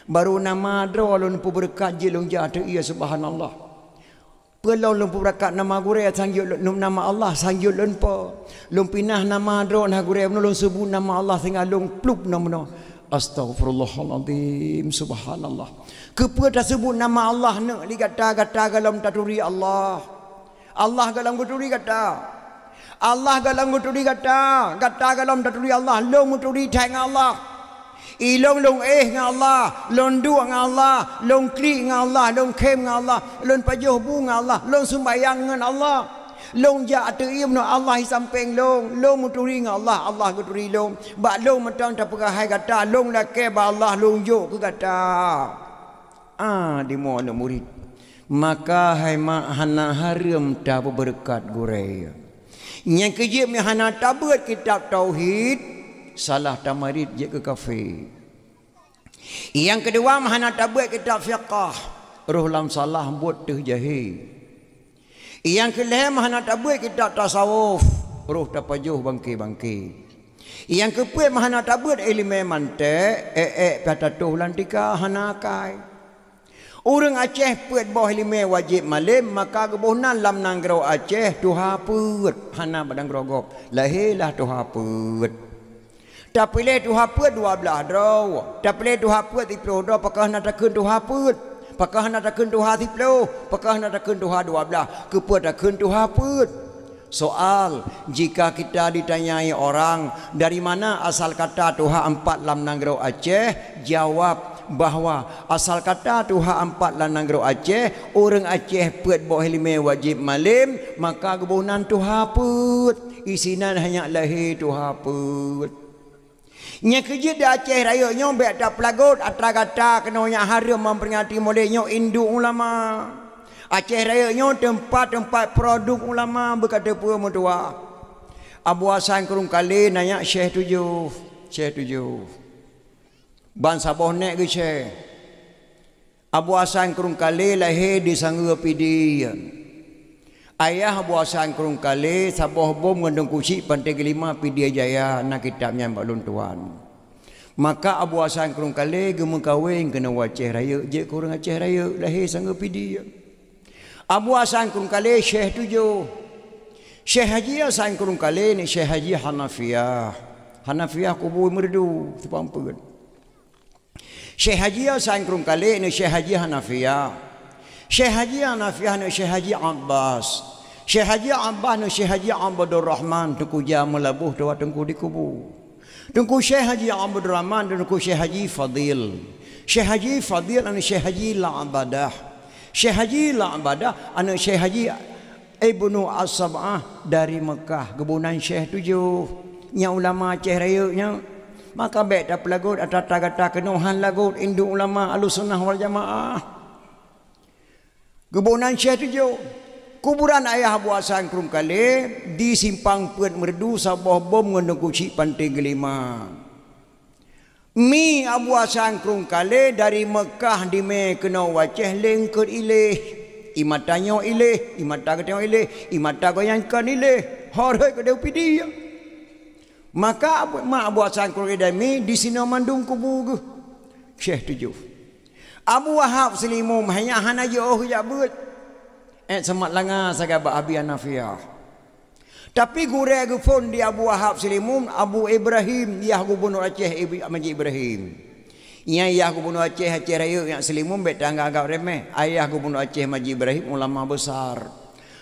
Barô nama droe lôn peubeureukat jeuet lôn jak ateueh ié, subhanallah. Peue lom lôn peubeureukat nama gurée sang jeuet lôn, nama Allah sang jeuet lôn po. Lôn pinah nama droe na gurée bunoe, lôn seubut nama Allah sehingga lôn plup nöm bunoe. Astaghfirullahalazim, subhanallah. Keupeue taseubut nama Allah neuk lé gata, gata gohlom taturi Allah? Allah gohlom geuturi gata. Allah gohlom geuturi gata. Gata gohlom taturi Allah. Lôn meuturi that ngon Allah. Ilôn lôn éh ngon Allah, lôn duek ngon Allah, lôn klik ngon Allah, lôn khém ngon Allah, lôn pajoh bu ngon Allah, lôn seumbahyang ngon Allah. Lôn jak ateueh ié bunoe, Allah i sampéng lôn, lôn meuturi ngon Allah, Allah geuturi lôn. Bak lôn mantong tapeugah hai gata, lôn lakée bak Allah, lôn jok keu gata. Ah, di mo aneuk murit. Maka hai mak hana hareuem tapeubeureukat gurée. Nyang keujeuet meuhana tabeuet kitab tauhid, salah tamarit jeuet keu kafé. Nyang keudua meuhana tabeuet kitab fiqah, roh lam salah buet teuh jahé. Nyang keulhée meuhana tabeuet kitab tasawuf, roh tapajoh bangke-bangke. Nyang keupeuet meuhana tabeuet iéleumé mantek, ék-ék pih tatoh lam tika hana akai. Ureuëng Aceh peuet boh iéleumé wajéb malém, maka geuboh nan lam nanggroe Aceh tuha peuet, hana bak nanggroe gob, lahé lah tuha peuet. Tapiléh tuha peuet dua blaih droe, tapiléh tuha peuet siplôh droe, pakon hana takheun tuha peuet? Pakon hana takheun tuha siplôh? Pakon hana takheun tuha dua blaih? Keupeue takheun tuha peuet? Soal, jika kita ditanyai orang, "Dari mana asal kata tuha empat lam nanggroe Aceh?" Jawab bahwa asal kata tuha empat lam nanggroe Aceh, ureuëng Aceh peuet boh iéleumé wajéb malém, maka geuboh nan tuha peuet. Isinan hanya lahé tuha peuet. Nyang keujeuet di Aceh Rayeuk nyoe bék tapeulagot atra gata keunoe nyang hareuem memperingati mulod nyoe induk ulama. Aceh Rayeuk nyoe teumpat-teumpat produk ulama beuka teupeu meutuwah. Abu Hasan Krueng Kalé na nyak Syekh Tujoh, Syekh Tujoh. Ban saboh nèk geusyekh. Abu Hasan Krueng Kalé lahé di Sangeue Pidie. Ayah Abu Hasan Krueng Kalé saboh bom ngon Teungku Chik Panté Geulima Pidie Jaya, na kitab nyan bak lôn tuan. Maka Abu Hasan Krueng Kalé geumeukawen keunoe u Aceh Rayeuk, jeuet keu ureuëng Aceh Rayeuk, lahé Sangeue Pidie. Abu Hasan Krueng Kalé Syekh Tujoh. Syekh Haji Hasan Krueng Kalé ni Syekh Haji Hanafiah. Hanafiah kubu Meureudu, Simpang Peuet. Syekh Haji Hasan Krueng Kalé ni Syekh Haji Hanafiah. Syekh Haji Hanafiah ni Syekh Haji Abbas. Syekh Haji Abbas ni Syekh Haji Abdul Rahman, Teungku Jah Meulaboh, tuha Teungku dikubu. Teungku Syekh Haji Abdul Rahman dan Teungku Syekh Haji Fadil. Syekh Haji Fadil ni Syekh Haji La'abadah. Syekh Haji La'badah, aneuk Syekh Haji Ibnu As-Sab'ah dari Mekah, geuboh nan Syekh tujoh. Nyan ulama Aceh Rayeuk nyan. Maka bèk tapeulagot, ata gata keunoe han lagot induk ulama Ahlussunnah wal Jamaah. Geuboh nan Syekh tujoh. Kuburan ayah Abu Hasan Krueng Kalé di Simpang Peuet Meureudu saboh bom ngon Teungku Chik Panté Geulima. Mi Abu Hasan Krueng Kalé dari Mekah dimé keunoe u Aceh lengkeut iléh. Ie mata nyoe iléh, ie mata geutanyoe iléh, ie mata gobnyan kon iléh. Horeuet keudéh u Pidie. Maka Abu, ma Abu Hasan Krueng Kalé dari mi disinoe mandum kubu geuh. Syekh tujoh. Abu Wahab Seulimeum hai nyan hana jiôh geujak beuet. Ék seumat langa sagai bak Abi Hanafiah. Tapi gurèe geuphon di Abu Wahab Seulimeum, Abu Ibrahim, yah gubunur Aceh, Ibi-, Maji Ibrahim. Nyan yah gubunur Aceh, Aceh Rayeuk nyan Seulimeum bèk taanggab-anggab remeh. Ayah gubunur Aceh Maji Ibrahim ulama besar.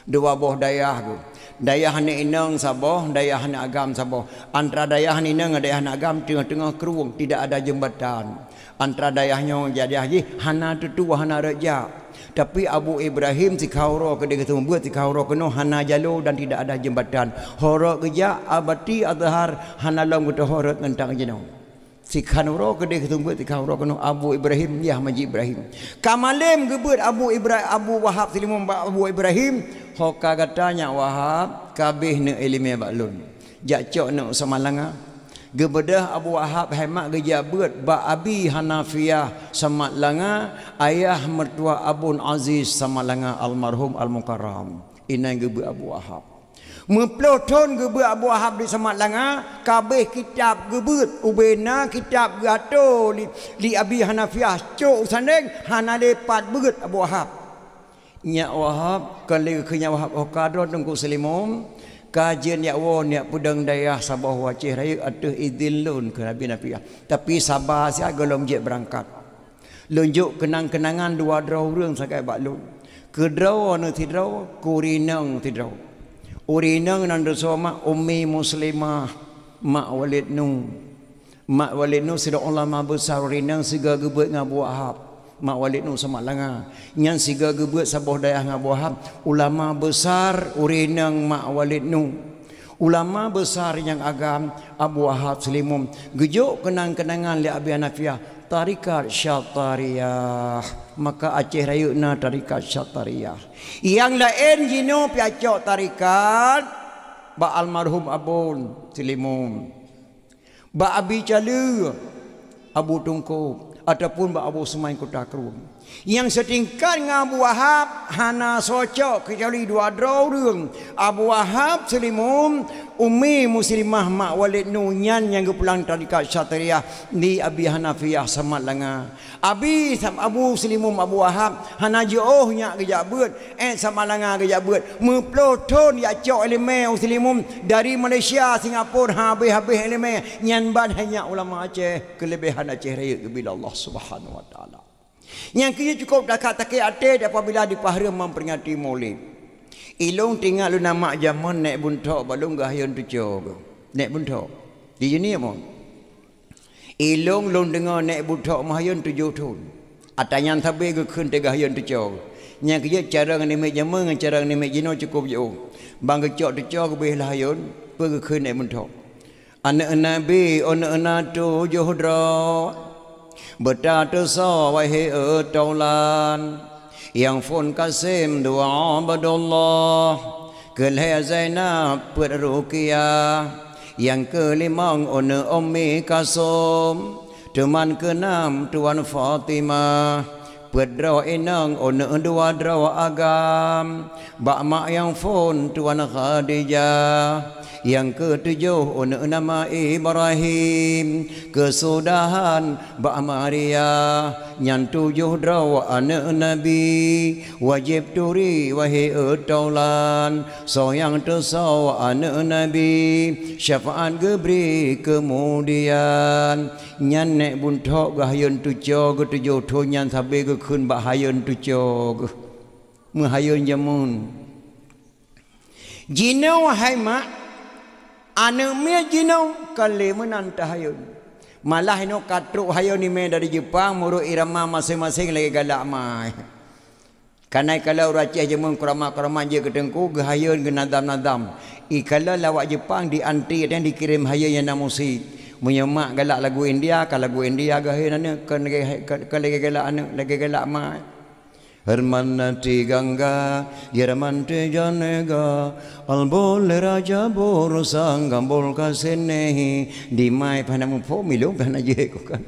Dua boh dayah geuh. Dayah aneuk inong saboh, dayah aneuk agam saboh. Antara dayah aneuk inong ngon dayah aneuk agam teungoh-teungoh krueng, tidak ada jeumbatan. Antara dayah nyoe jak dayah jih hana teutu, hana rot jak. Tapi Abu Ibrahim sikhan uroe keudéh geuseumeubeuet, sikhan uroe keunoe hana jaloe dan tidak ada jeumbatan. Horot geujak, abati Azhar hana lom geuteuhorot ngon tangan jinoe. Sikhan uroe keudéh geuseumeubeuet, sikhan uroe keunoe Abu Ibrahim, yah Maji Ibrahim. Ka malém geubeuet Abu Ibra-, Abu Wahab Seulimeum bak Abu Ibrahim, "Ho ka gata nyak Wahab, ka abéh neuk iéleumé bak lôn. Jak cok neuk seumat langa." Geubeudôh Abu Wahab hai mak geujak beuet bak Abi Hanafiah seumat langa, ayah meutuah Abun Aziz seumat langa almarhum Al-Mukarram. Inan geubeuet Abu Wahab. Meuploh thon geubeuet Abu Wahab di seumat langa, ka abéh kitab geubeuet, ubé na kitab geuatô lé, lé Abi Hanafiah cok u sandéng, hana lé pat beuet Abu Wahab. Nyak Wahab, kon lé geukheun nyak Wahab, "Oh, ka droe Teungku Seulimeum, ka jeuet nyak woe nyak peudong dayah saboh u Aceh Rayeuk ateueh idhin lôn," kheun Abi Hanafiah. "Tapi saba siat gohlom jeuet beurangkat. Lôn jok keunang-keunangan dua droe ureueng sagai bak lôn. Keu droe aneuk sidroe, keu ureueng inong sidroe. Ureueng inong nan teusoe mak Ummi Muslimah, mak Walid Nu. Mak Walid Nu sidroe ulama besar, ureueng inong sigoe geubeuet ngon Abu Wahab. Mak Walid Nu seumat langa. Nyan sigoe geubeuet saboh dayah ngon Abu Wahab. Ulama besar, ureueng inong mak Walid Nu. Ulama besar nyang agam, Abu Wahab Seulimeum, geujok keunang-keunangan lé Abi Hanafiah, tarekat Syatariyah. Maka Aceh Rayeuk na tarekat Syatariyah. Nyang laén jinoe pih cok tarekat bak almarhum Abon Seulimeum. Bak Abi Caleue, Abu Tungkôb, ataupun bak Abu Sumain Kuta Krueng. Nyang seutingkat ngon Abu Wahab hana cocok keucuali dua droe ureueng, Abu Wahab Seulimeum, Ummi Muslimah mak Walid Nu, nyan nyang geupulang tarekat Syatariyah di Abi Hanafiah seumat langa. Abi Sam-, Abu Seulimeum Abu Wahab hana jiôh nyak geujak beuet, ék seumat langa geujak beuet. Meuploh thon jak cok iéleumé u Seulimeum dari Malaysia, Singapura, habéh-habéh iéleumé. Nyan ban hai nyak ulama Aceh, keuleubehan Aceh Rayeuk geubri lé Allah Subhanahu wa Taala. Nyang keu jih cukôp that ka sakét até apabila dipeuhareuem memperingati Maulid. Ilôn teuingat lôn na mak jameun nèk buntok bak lôn geuhayôn tuco geuh. Nèk buntok. Di jeunieb mon. Ilôn lôn deungoe nèk buntok meuhayôn tujoh thon. Ata nyan sabé geukheun teuh geuhayôn tuco. Nyang keu jih carông namiet jameun ngon carông namiet jinoe cukôp jiôh. Ban geucok tuco geubri lé hayôn, peue geukheun nèk buntok. Aneuk Nabi, aneuk na tujoh droe, beutateusoe wahé e taulan. Nyang phôn Kasim dua Abdullah, keu lhèe Zainab peuet Ruqyah, nyang keu limong aneuk Ummi Kalsum, teuma keu nam Tuan Fatimah. Peuet droe inong aneuk dua droe agam, bak mak nyang phôn Tuan Khadijah, nyang keu tujoh aneuk nama Ibrahim, keusudahan bak Maria, nyan tujoh droe aneuk Nabi, wajéb turi wahé e taulan, soe nyang teusoe aneuk Nabi, syafaat geubri keumudian. Nyan nèk buntok geuhayôn tuco geuh tujoh thon nyan sabé geukheun bak hayôn tuco geuh. Meuhayôn jameun. Jinoe hai mak, aneuk miet jinoe kon lé meunan teuhayôn. Malah inoe ka trok hayôn imé dari Jeupang meurot irama maséng-maséng lagèe galak mai. Kana ikalon ureuëng Aceh jameun kuramat-kuramat jeuet keu teungku, geuhayeuen geunadam-nadam. Ikalon lawak Jeupang di anti dan dikirém hayeuen nyang na musik. Meunyoe mak galak lagu India, ka lagu India geuhayeuen aneuëk, kon lagée, kon, kon lagée galak aneuëk, lagée galak mak. Herman nati gangga, yerman te janega, albole raja borosang gambol kasenehi. Di mai pana muphom milong kana jeuet kok kan.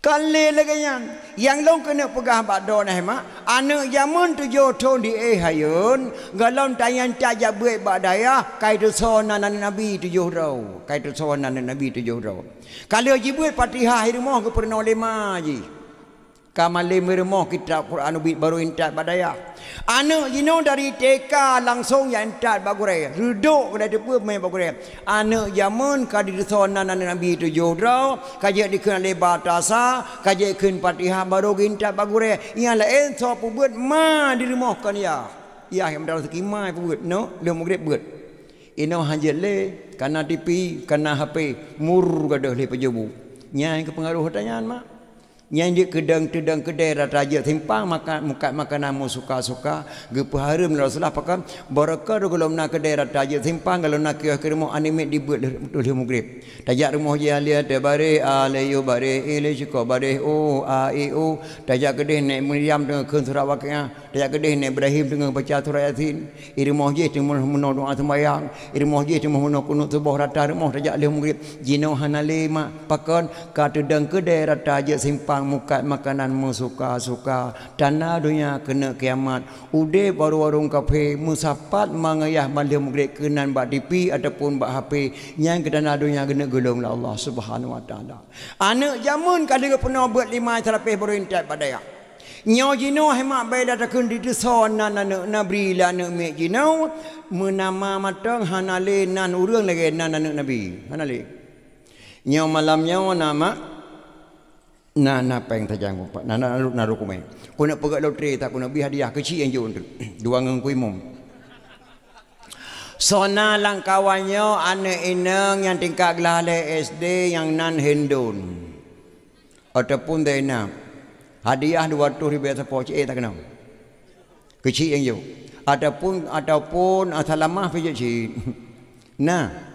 Kon lé lagée nyan, nyang lôn keuneuk peugah bak droeneuh mak, aneuëk jameun tujoh thon di éh hayeuen, gohlom tanyan tajak beuet bak dayah, kai teusoe nan aneuëk Nabi tujoh droe, kai teusoe nan aneuëk Nabi tujoh droe. Ka lheueh jibeuet Fatihah i rumoh geupeurunoe lé ma jih. Ka malem i rumoh kitab Quran ubit barô intat bak dayah. Aneuëk jinoe dari T K langsong jak intat bak gurée. Reudok keudeh teupeu mé bak gurée. Aneuëk jameun ka diteusoe nan aneuëk Nabi tujoh droe, ka jeuet dikheun lé batasa, ka jeuet kheun Fatihah barô geuintat bak gurée. Nyang laén soe peubeuet ma di rumoh kon yah. Yah nyang meudarah seuki ma peubeuet, no, lheueh mugreb beuet. Inoe han jeuet lé, kana tipi, kana H P, mur gadôh lé peujubu. Nyan keupeungaroh tanyan mak. Nyan jeuet keudong teudong keudè rata jeuet simpang maka-, mukat makanan meusuka-suka, geupeuhareuem lé Rasulullah pakon, barokon gohlom na keudè rata jeuet simpang, gohlom na kios keu rumoh aneuëk miet dibeuet lheueh, lheueh mugreb. Tajak rumoh jih alia teubareh, a lé yu bareh, i lé syukoe bareh, u a i u. Tajak keudeh nèk Maryam teungoh kheun surat Waqiah, tajak keudeh nèk Ibrahim teungoh baca surat Yasin. I rumoh jih teungoh meunoe doa seumayang, i rumoh jih teungoh meunoe kunut suboh rata rumoh tajak lheueh mugreb. Jinoe hana lé mak, pakon ka teudong keudè rata jeuet simpang mukat makanan meusuka-suka. Tanda donya keuneuk kiamat. Udeb warong-warong kaphé meusapat mangeuyah ban lheueh mugreb keunan bak tipi ataupun bak H P nyang keu tanda donya keuneuk geulong lé Allah Subhanahu Wa Taala. Aneuëk jameun ka lheueh geupeunoh beuet lima salapeh barô intat bak dayah. Nyoe jinoe hai mak bèk lé takheun diteusoe nan aneuëk Nabi lé aneuëk miet jinoe, meunama mantong hana lé nan ureuëng lagée nan aneuëk Nabi. Hana lé. Nyoe malam nyoe na mak, na, na péng tajang, na, na, na, na rukumé. Keuneuk peugét lotre, tak keuneuk bri hadiah keuchik nyang jok teuk. Dua ngon kuimum. Soe na lam kawan nyoe aneuëk inong nyang tingkat glah lhée S D nyang nan Hindun ataupun Zainab. Hadiah dua ratus ribu sapo cit, eh, tak keunong. Keuchik nyang jok. Ataupun, ataupun, ah, salamah pih jok cit. Nah,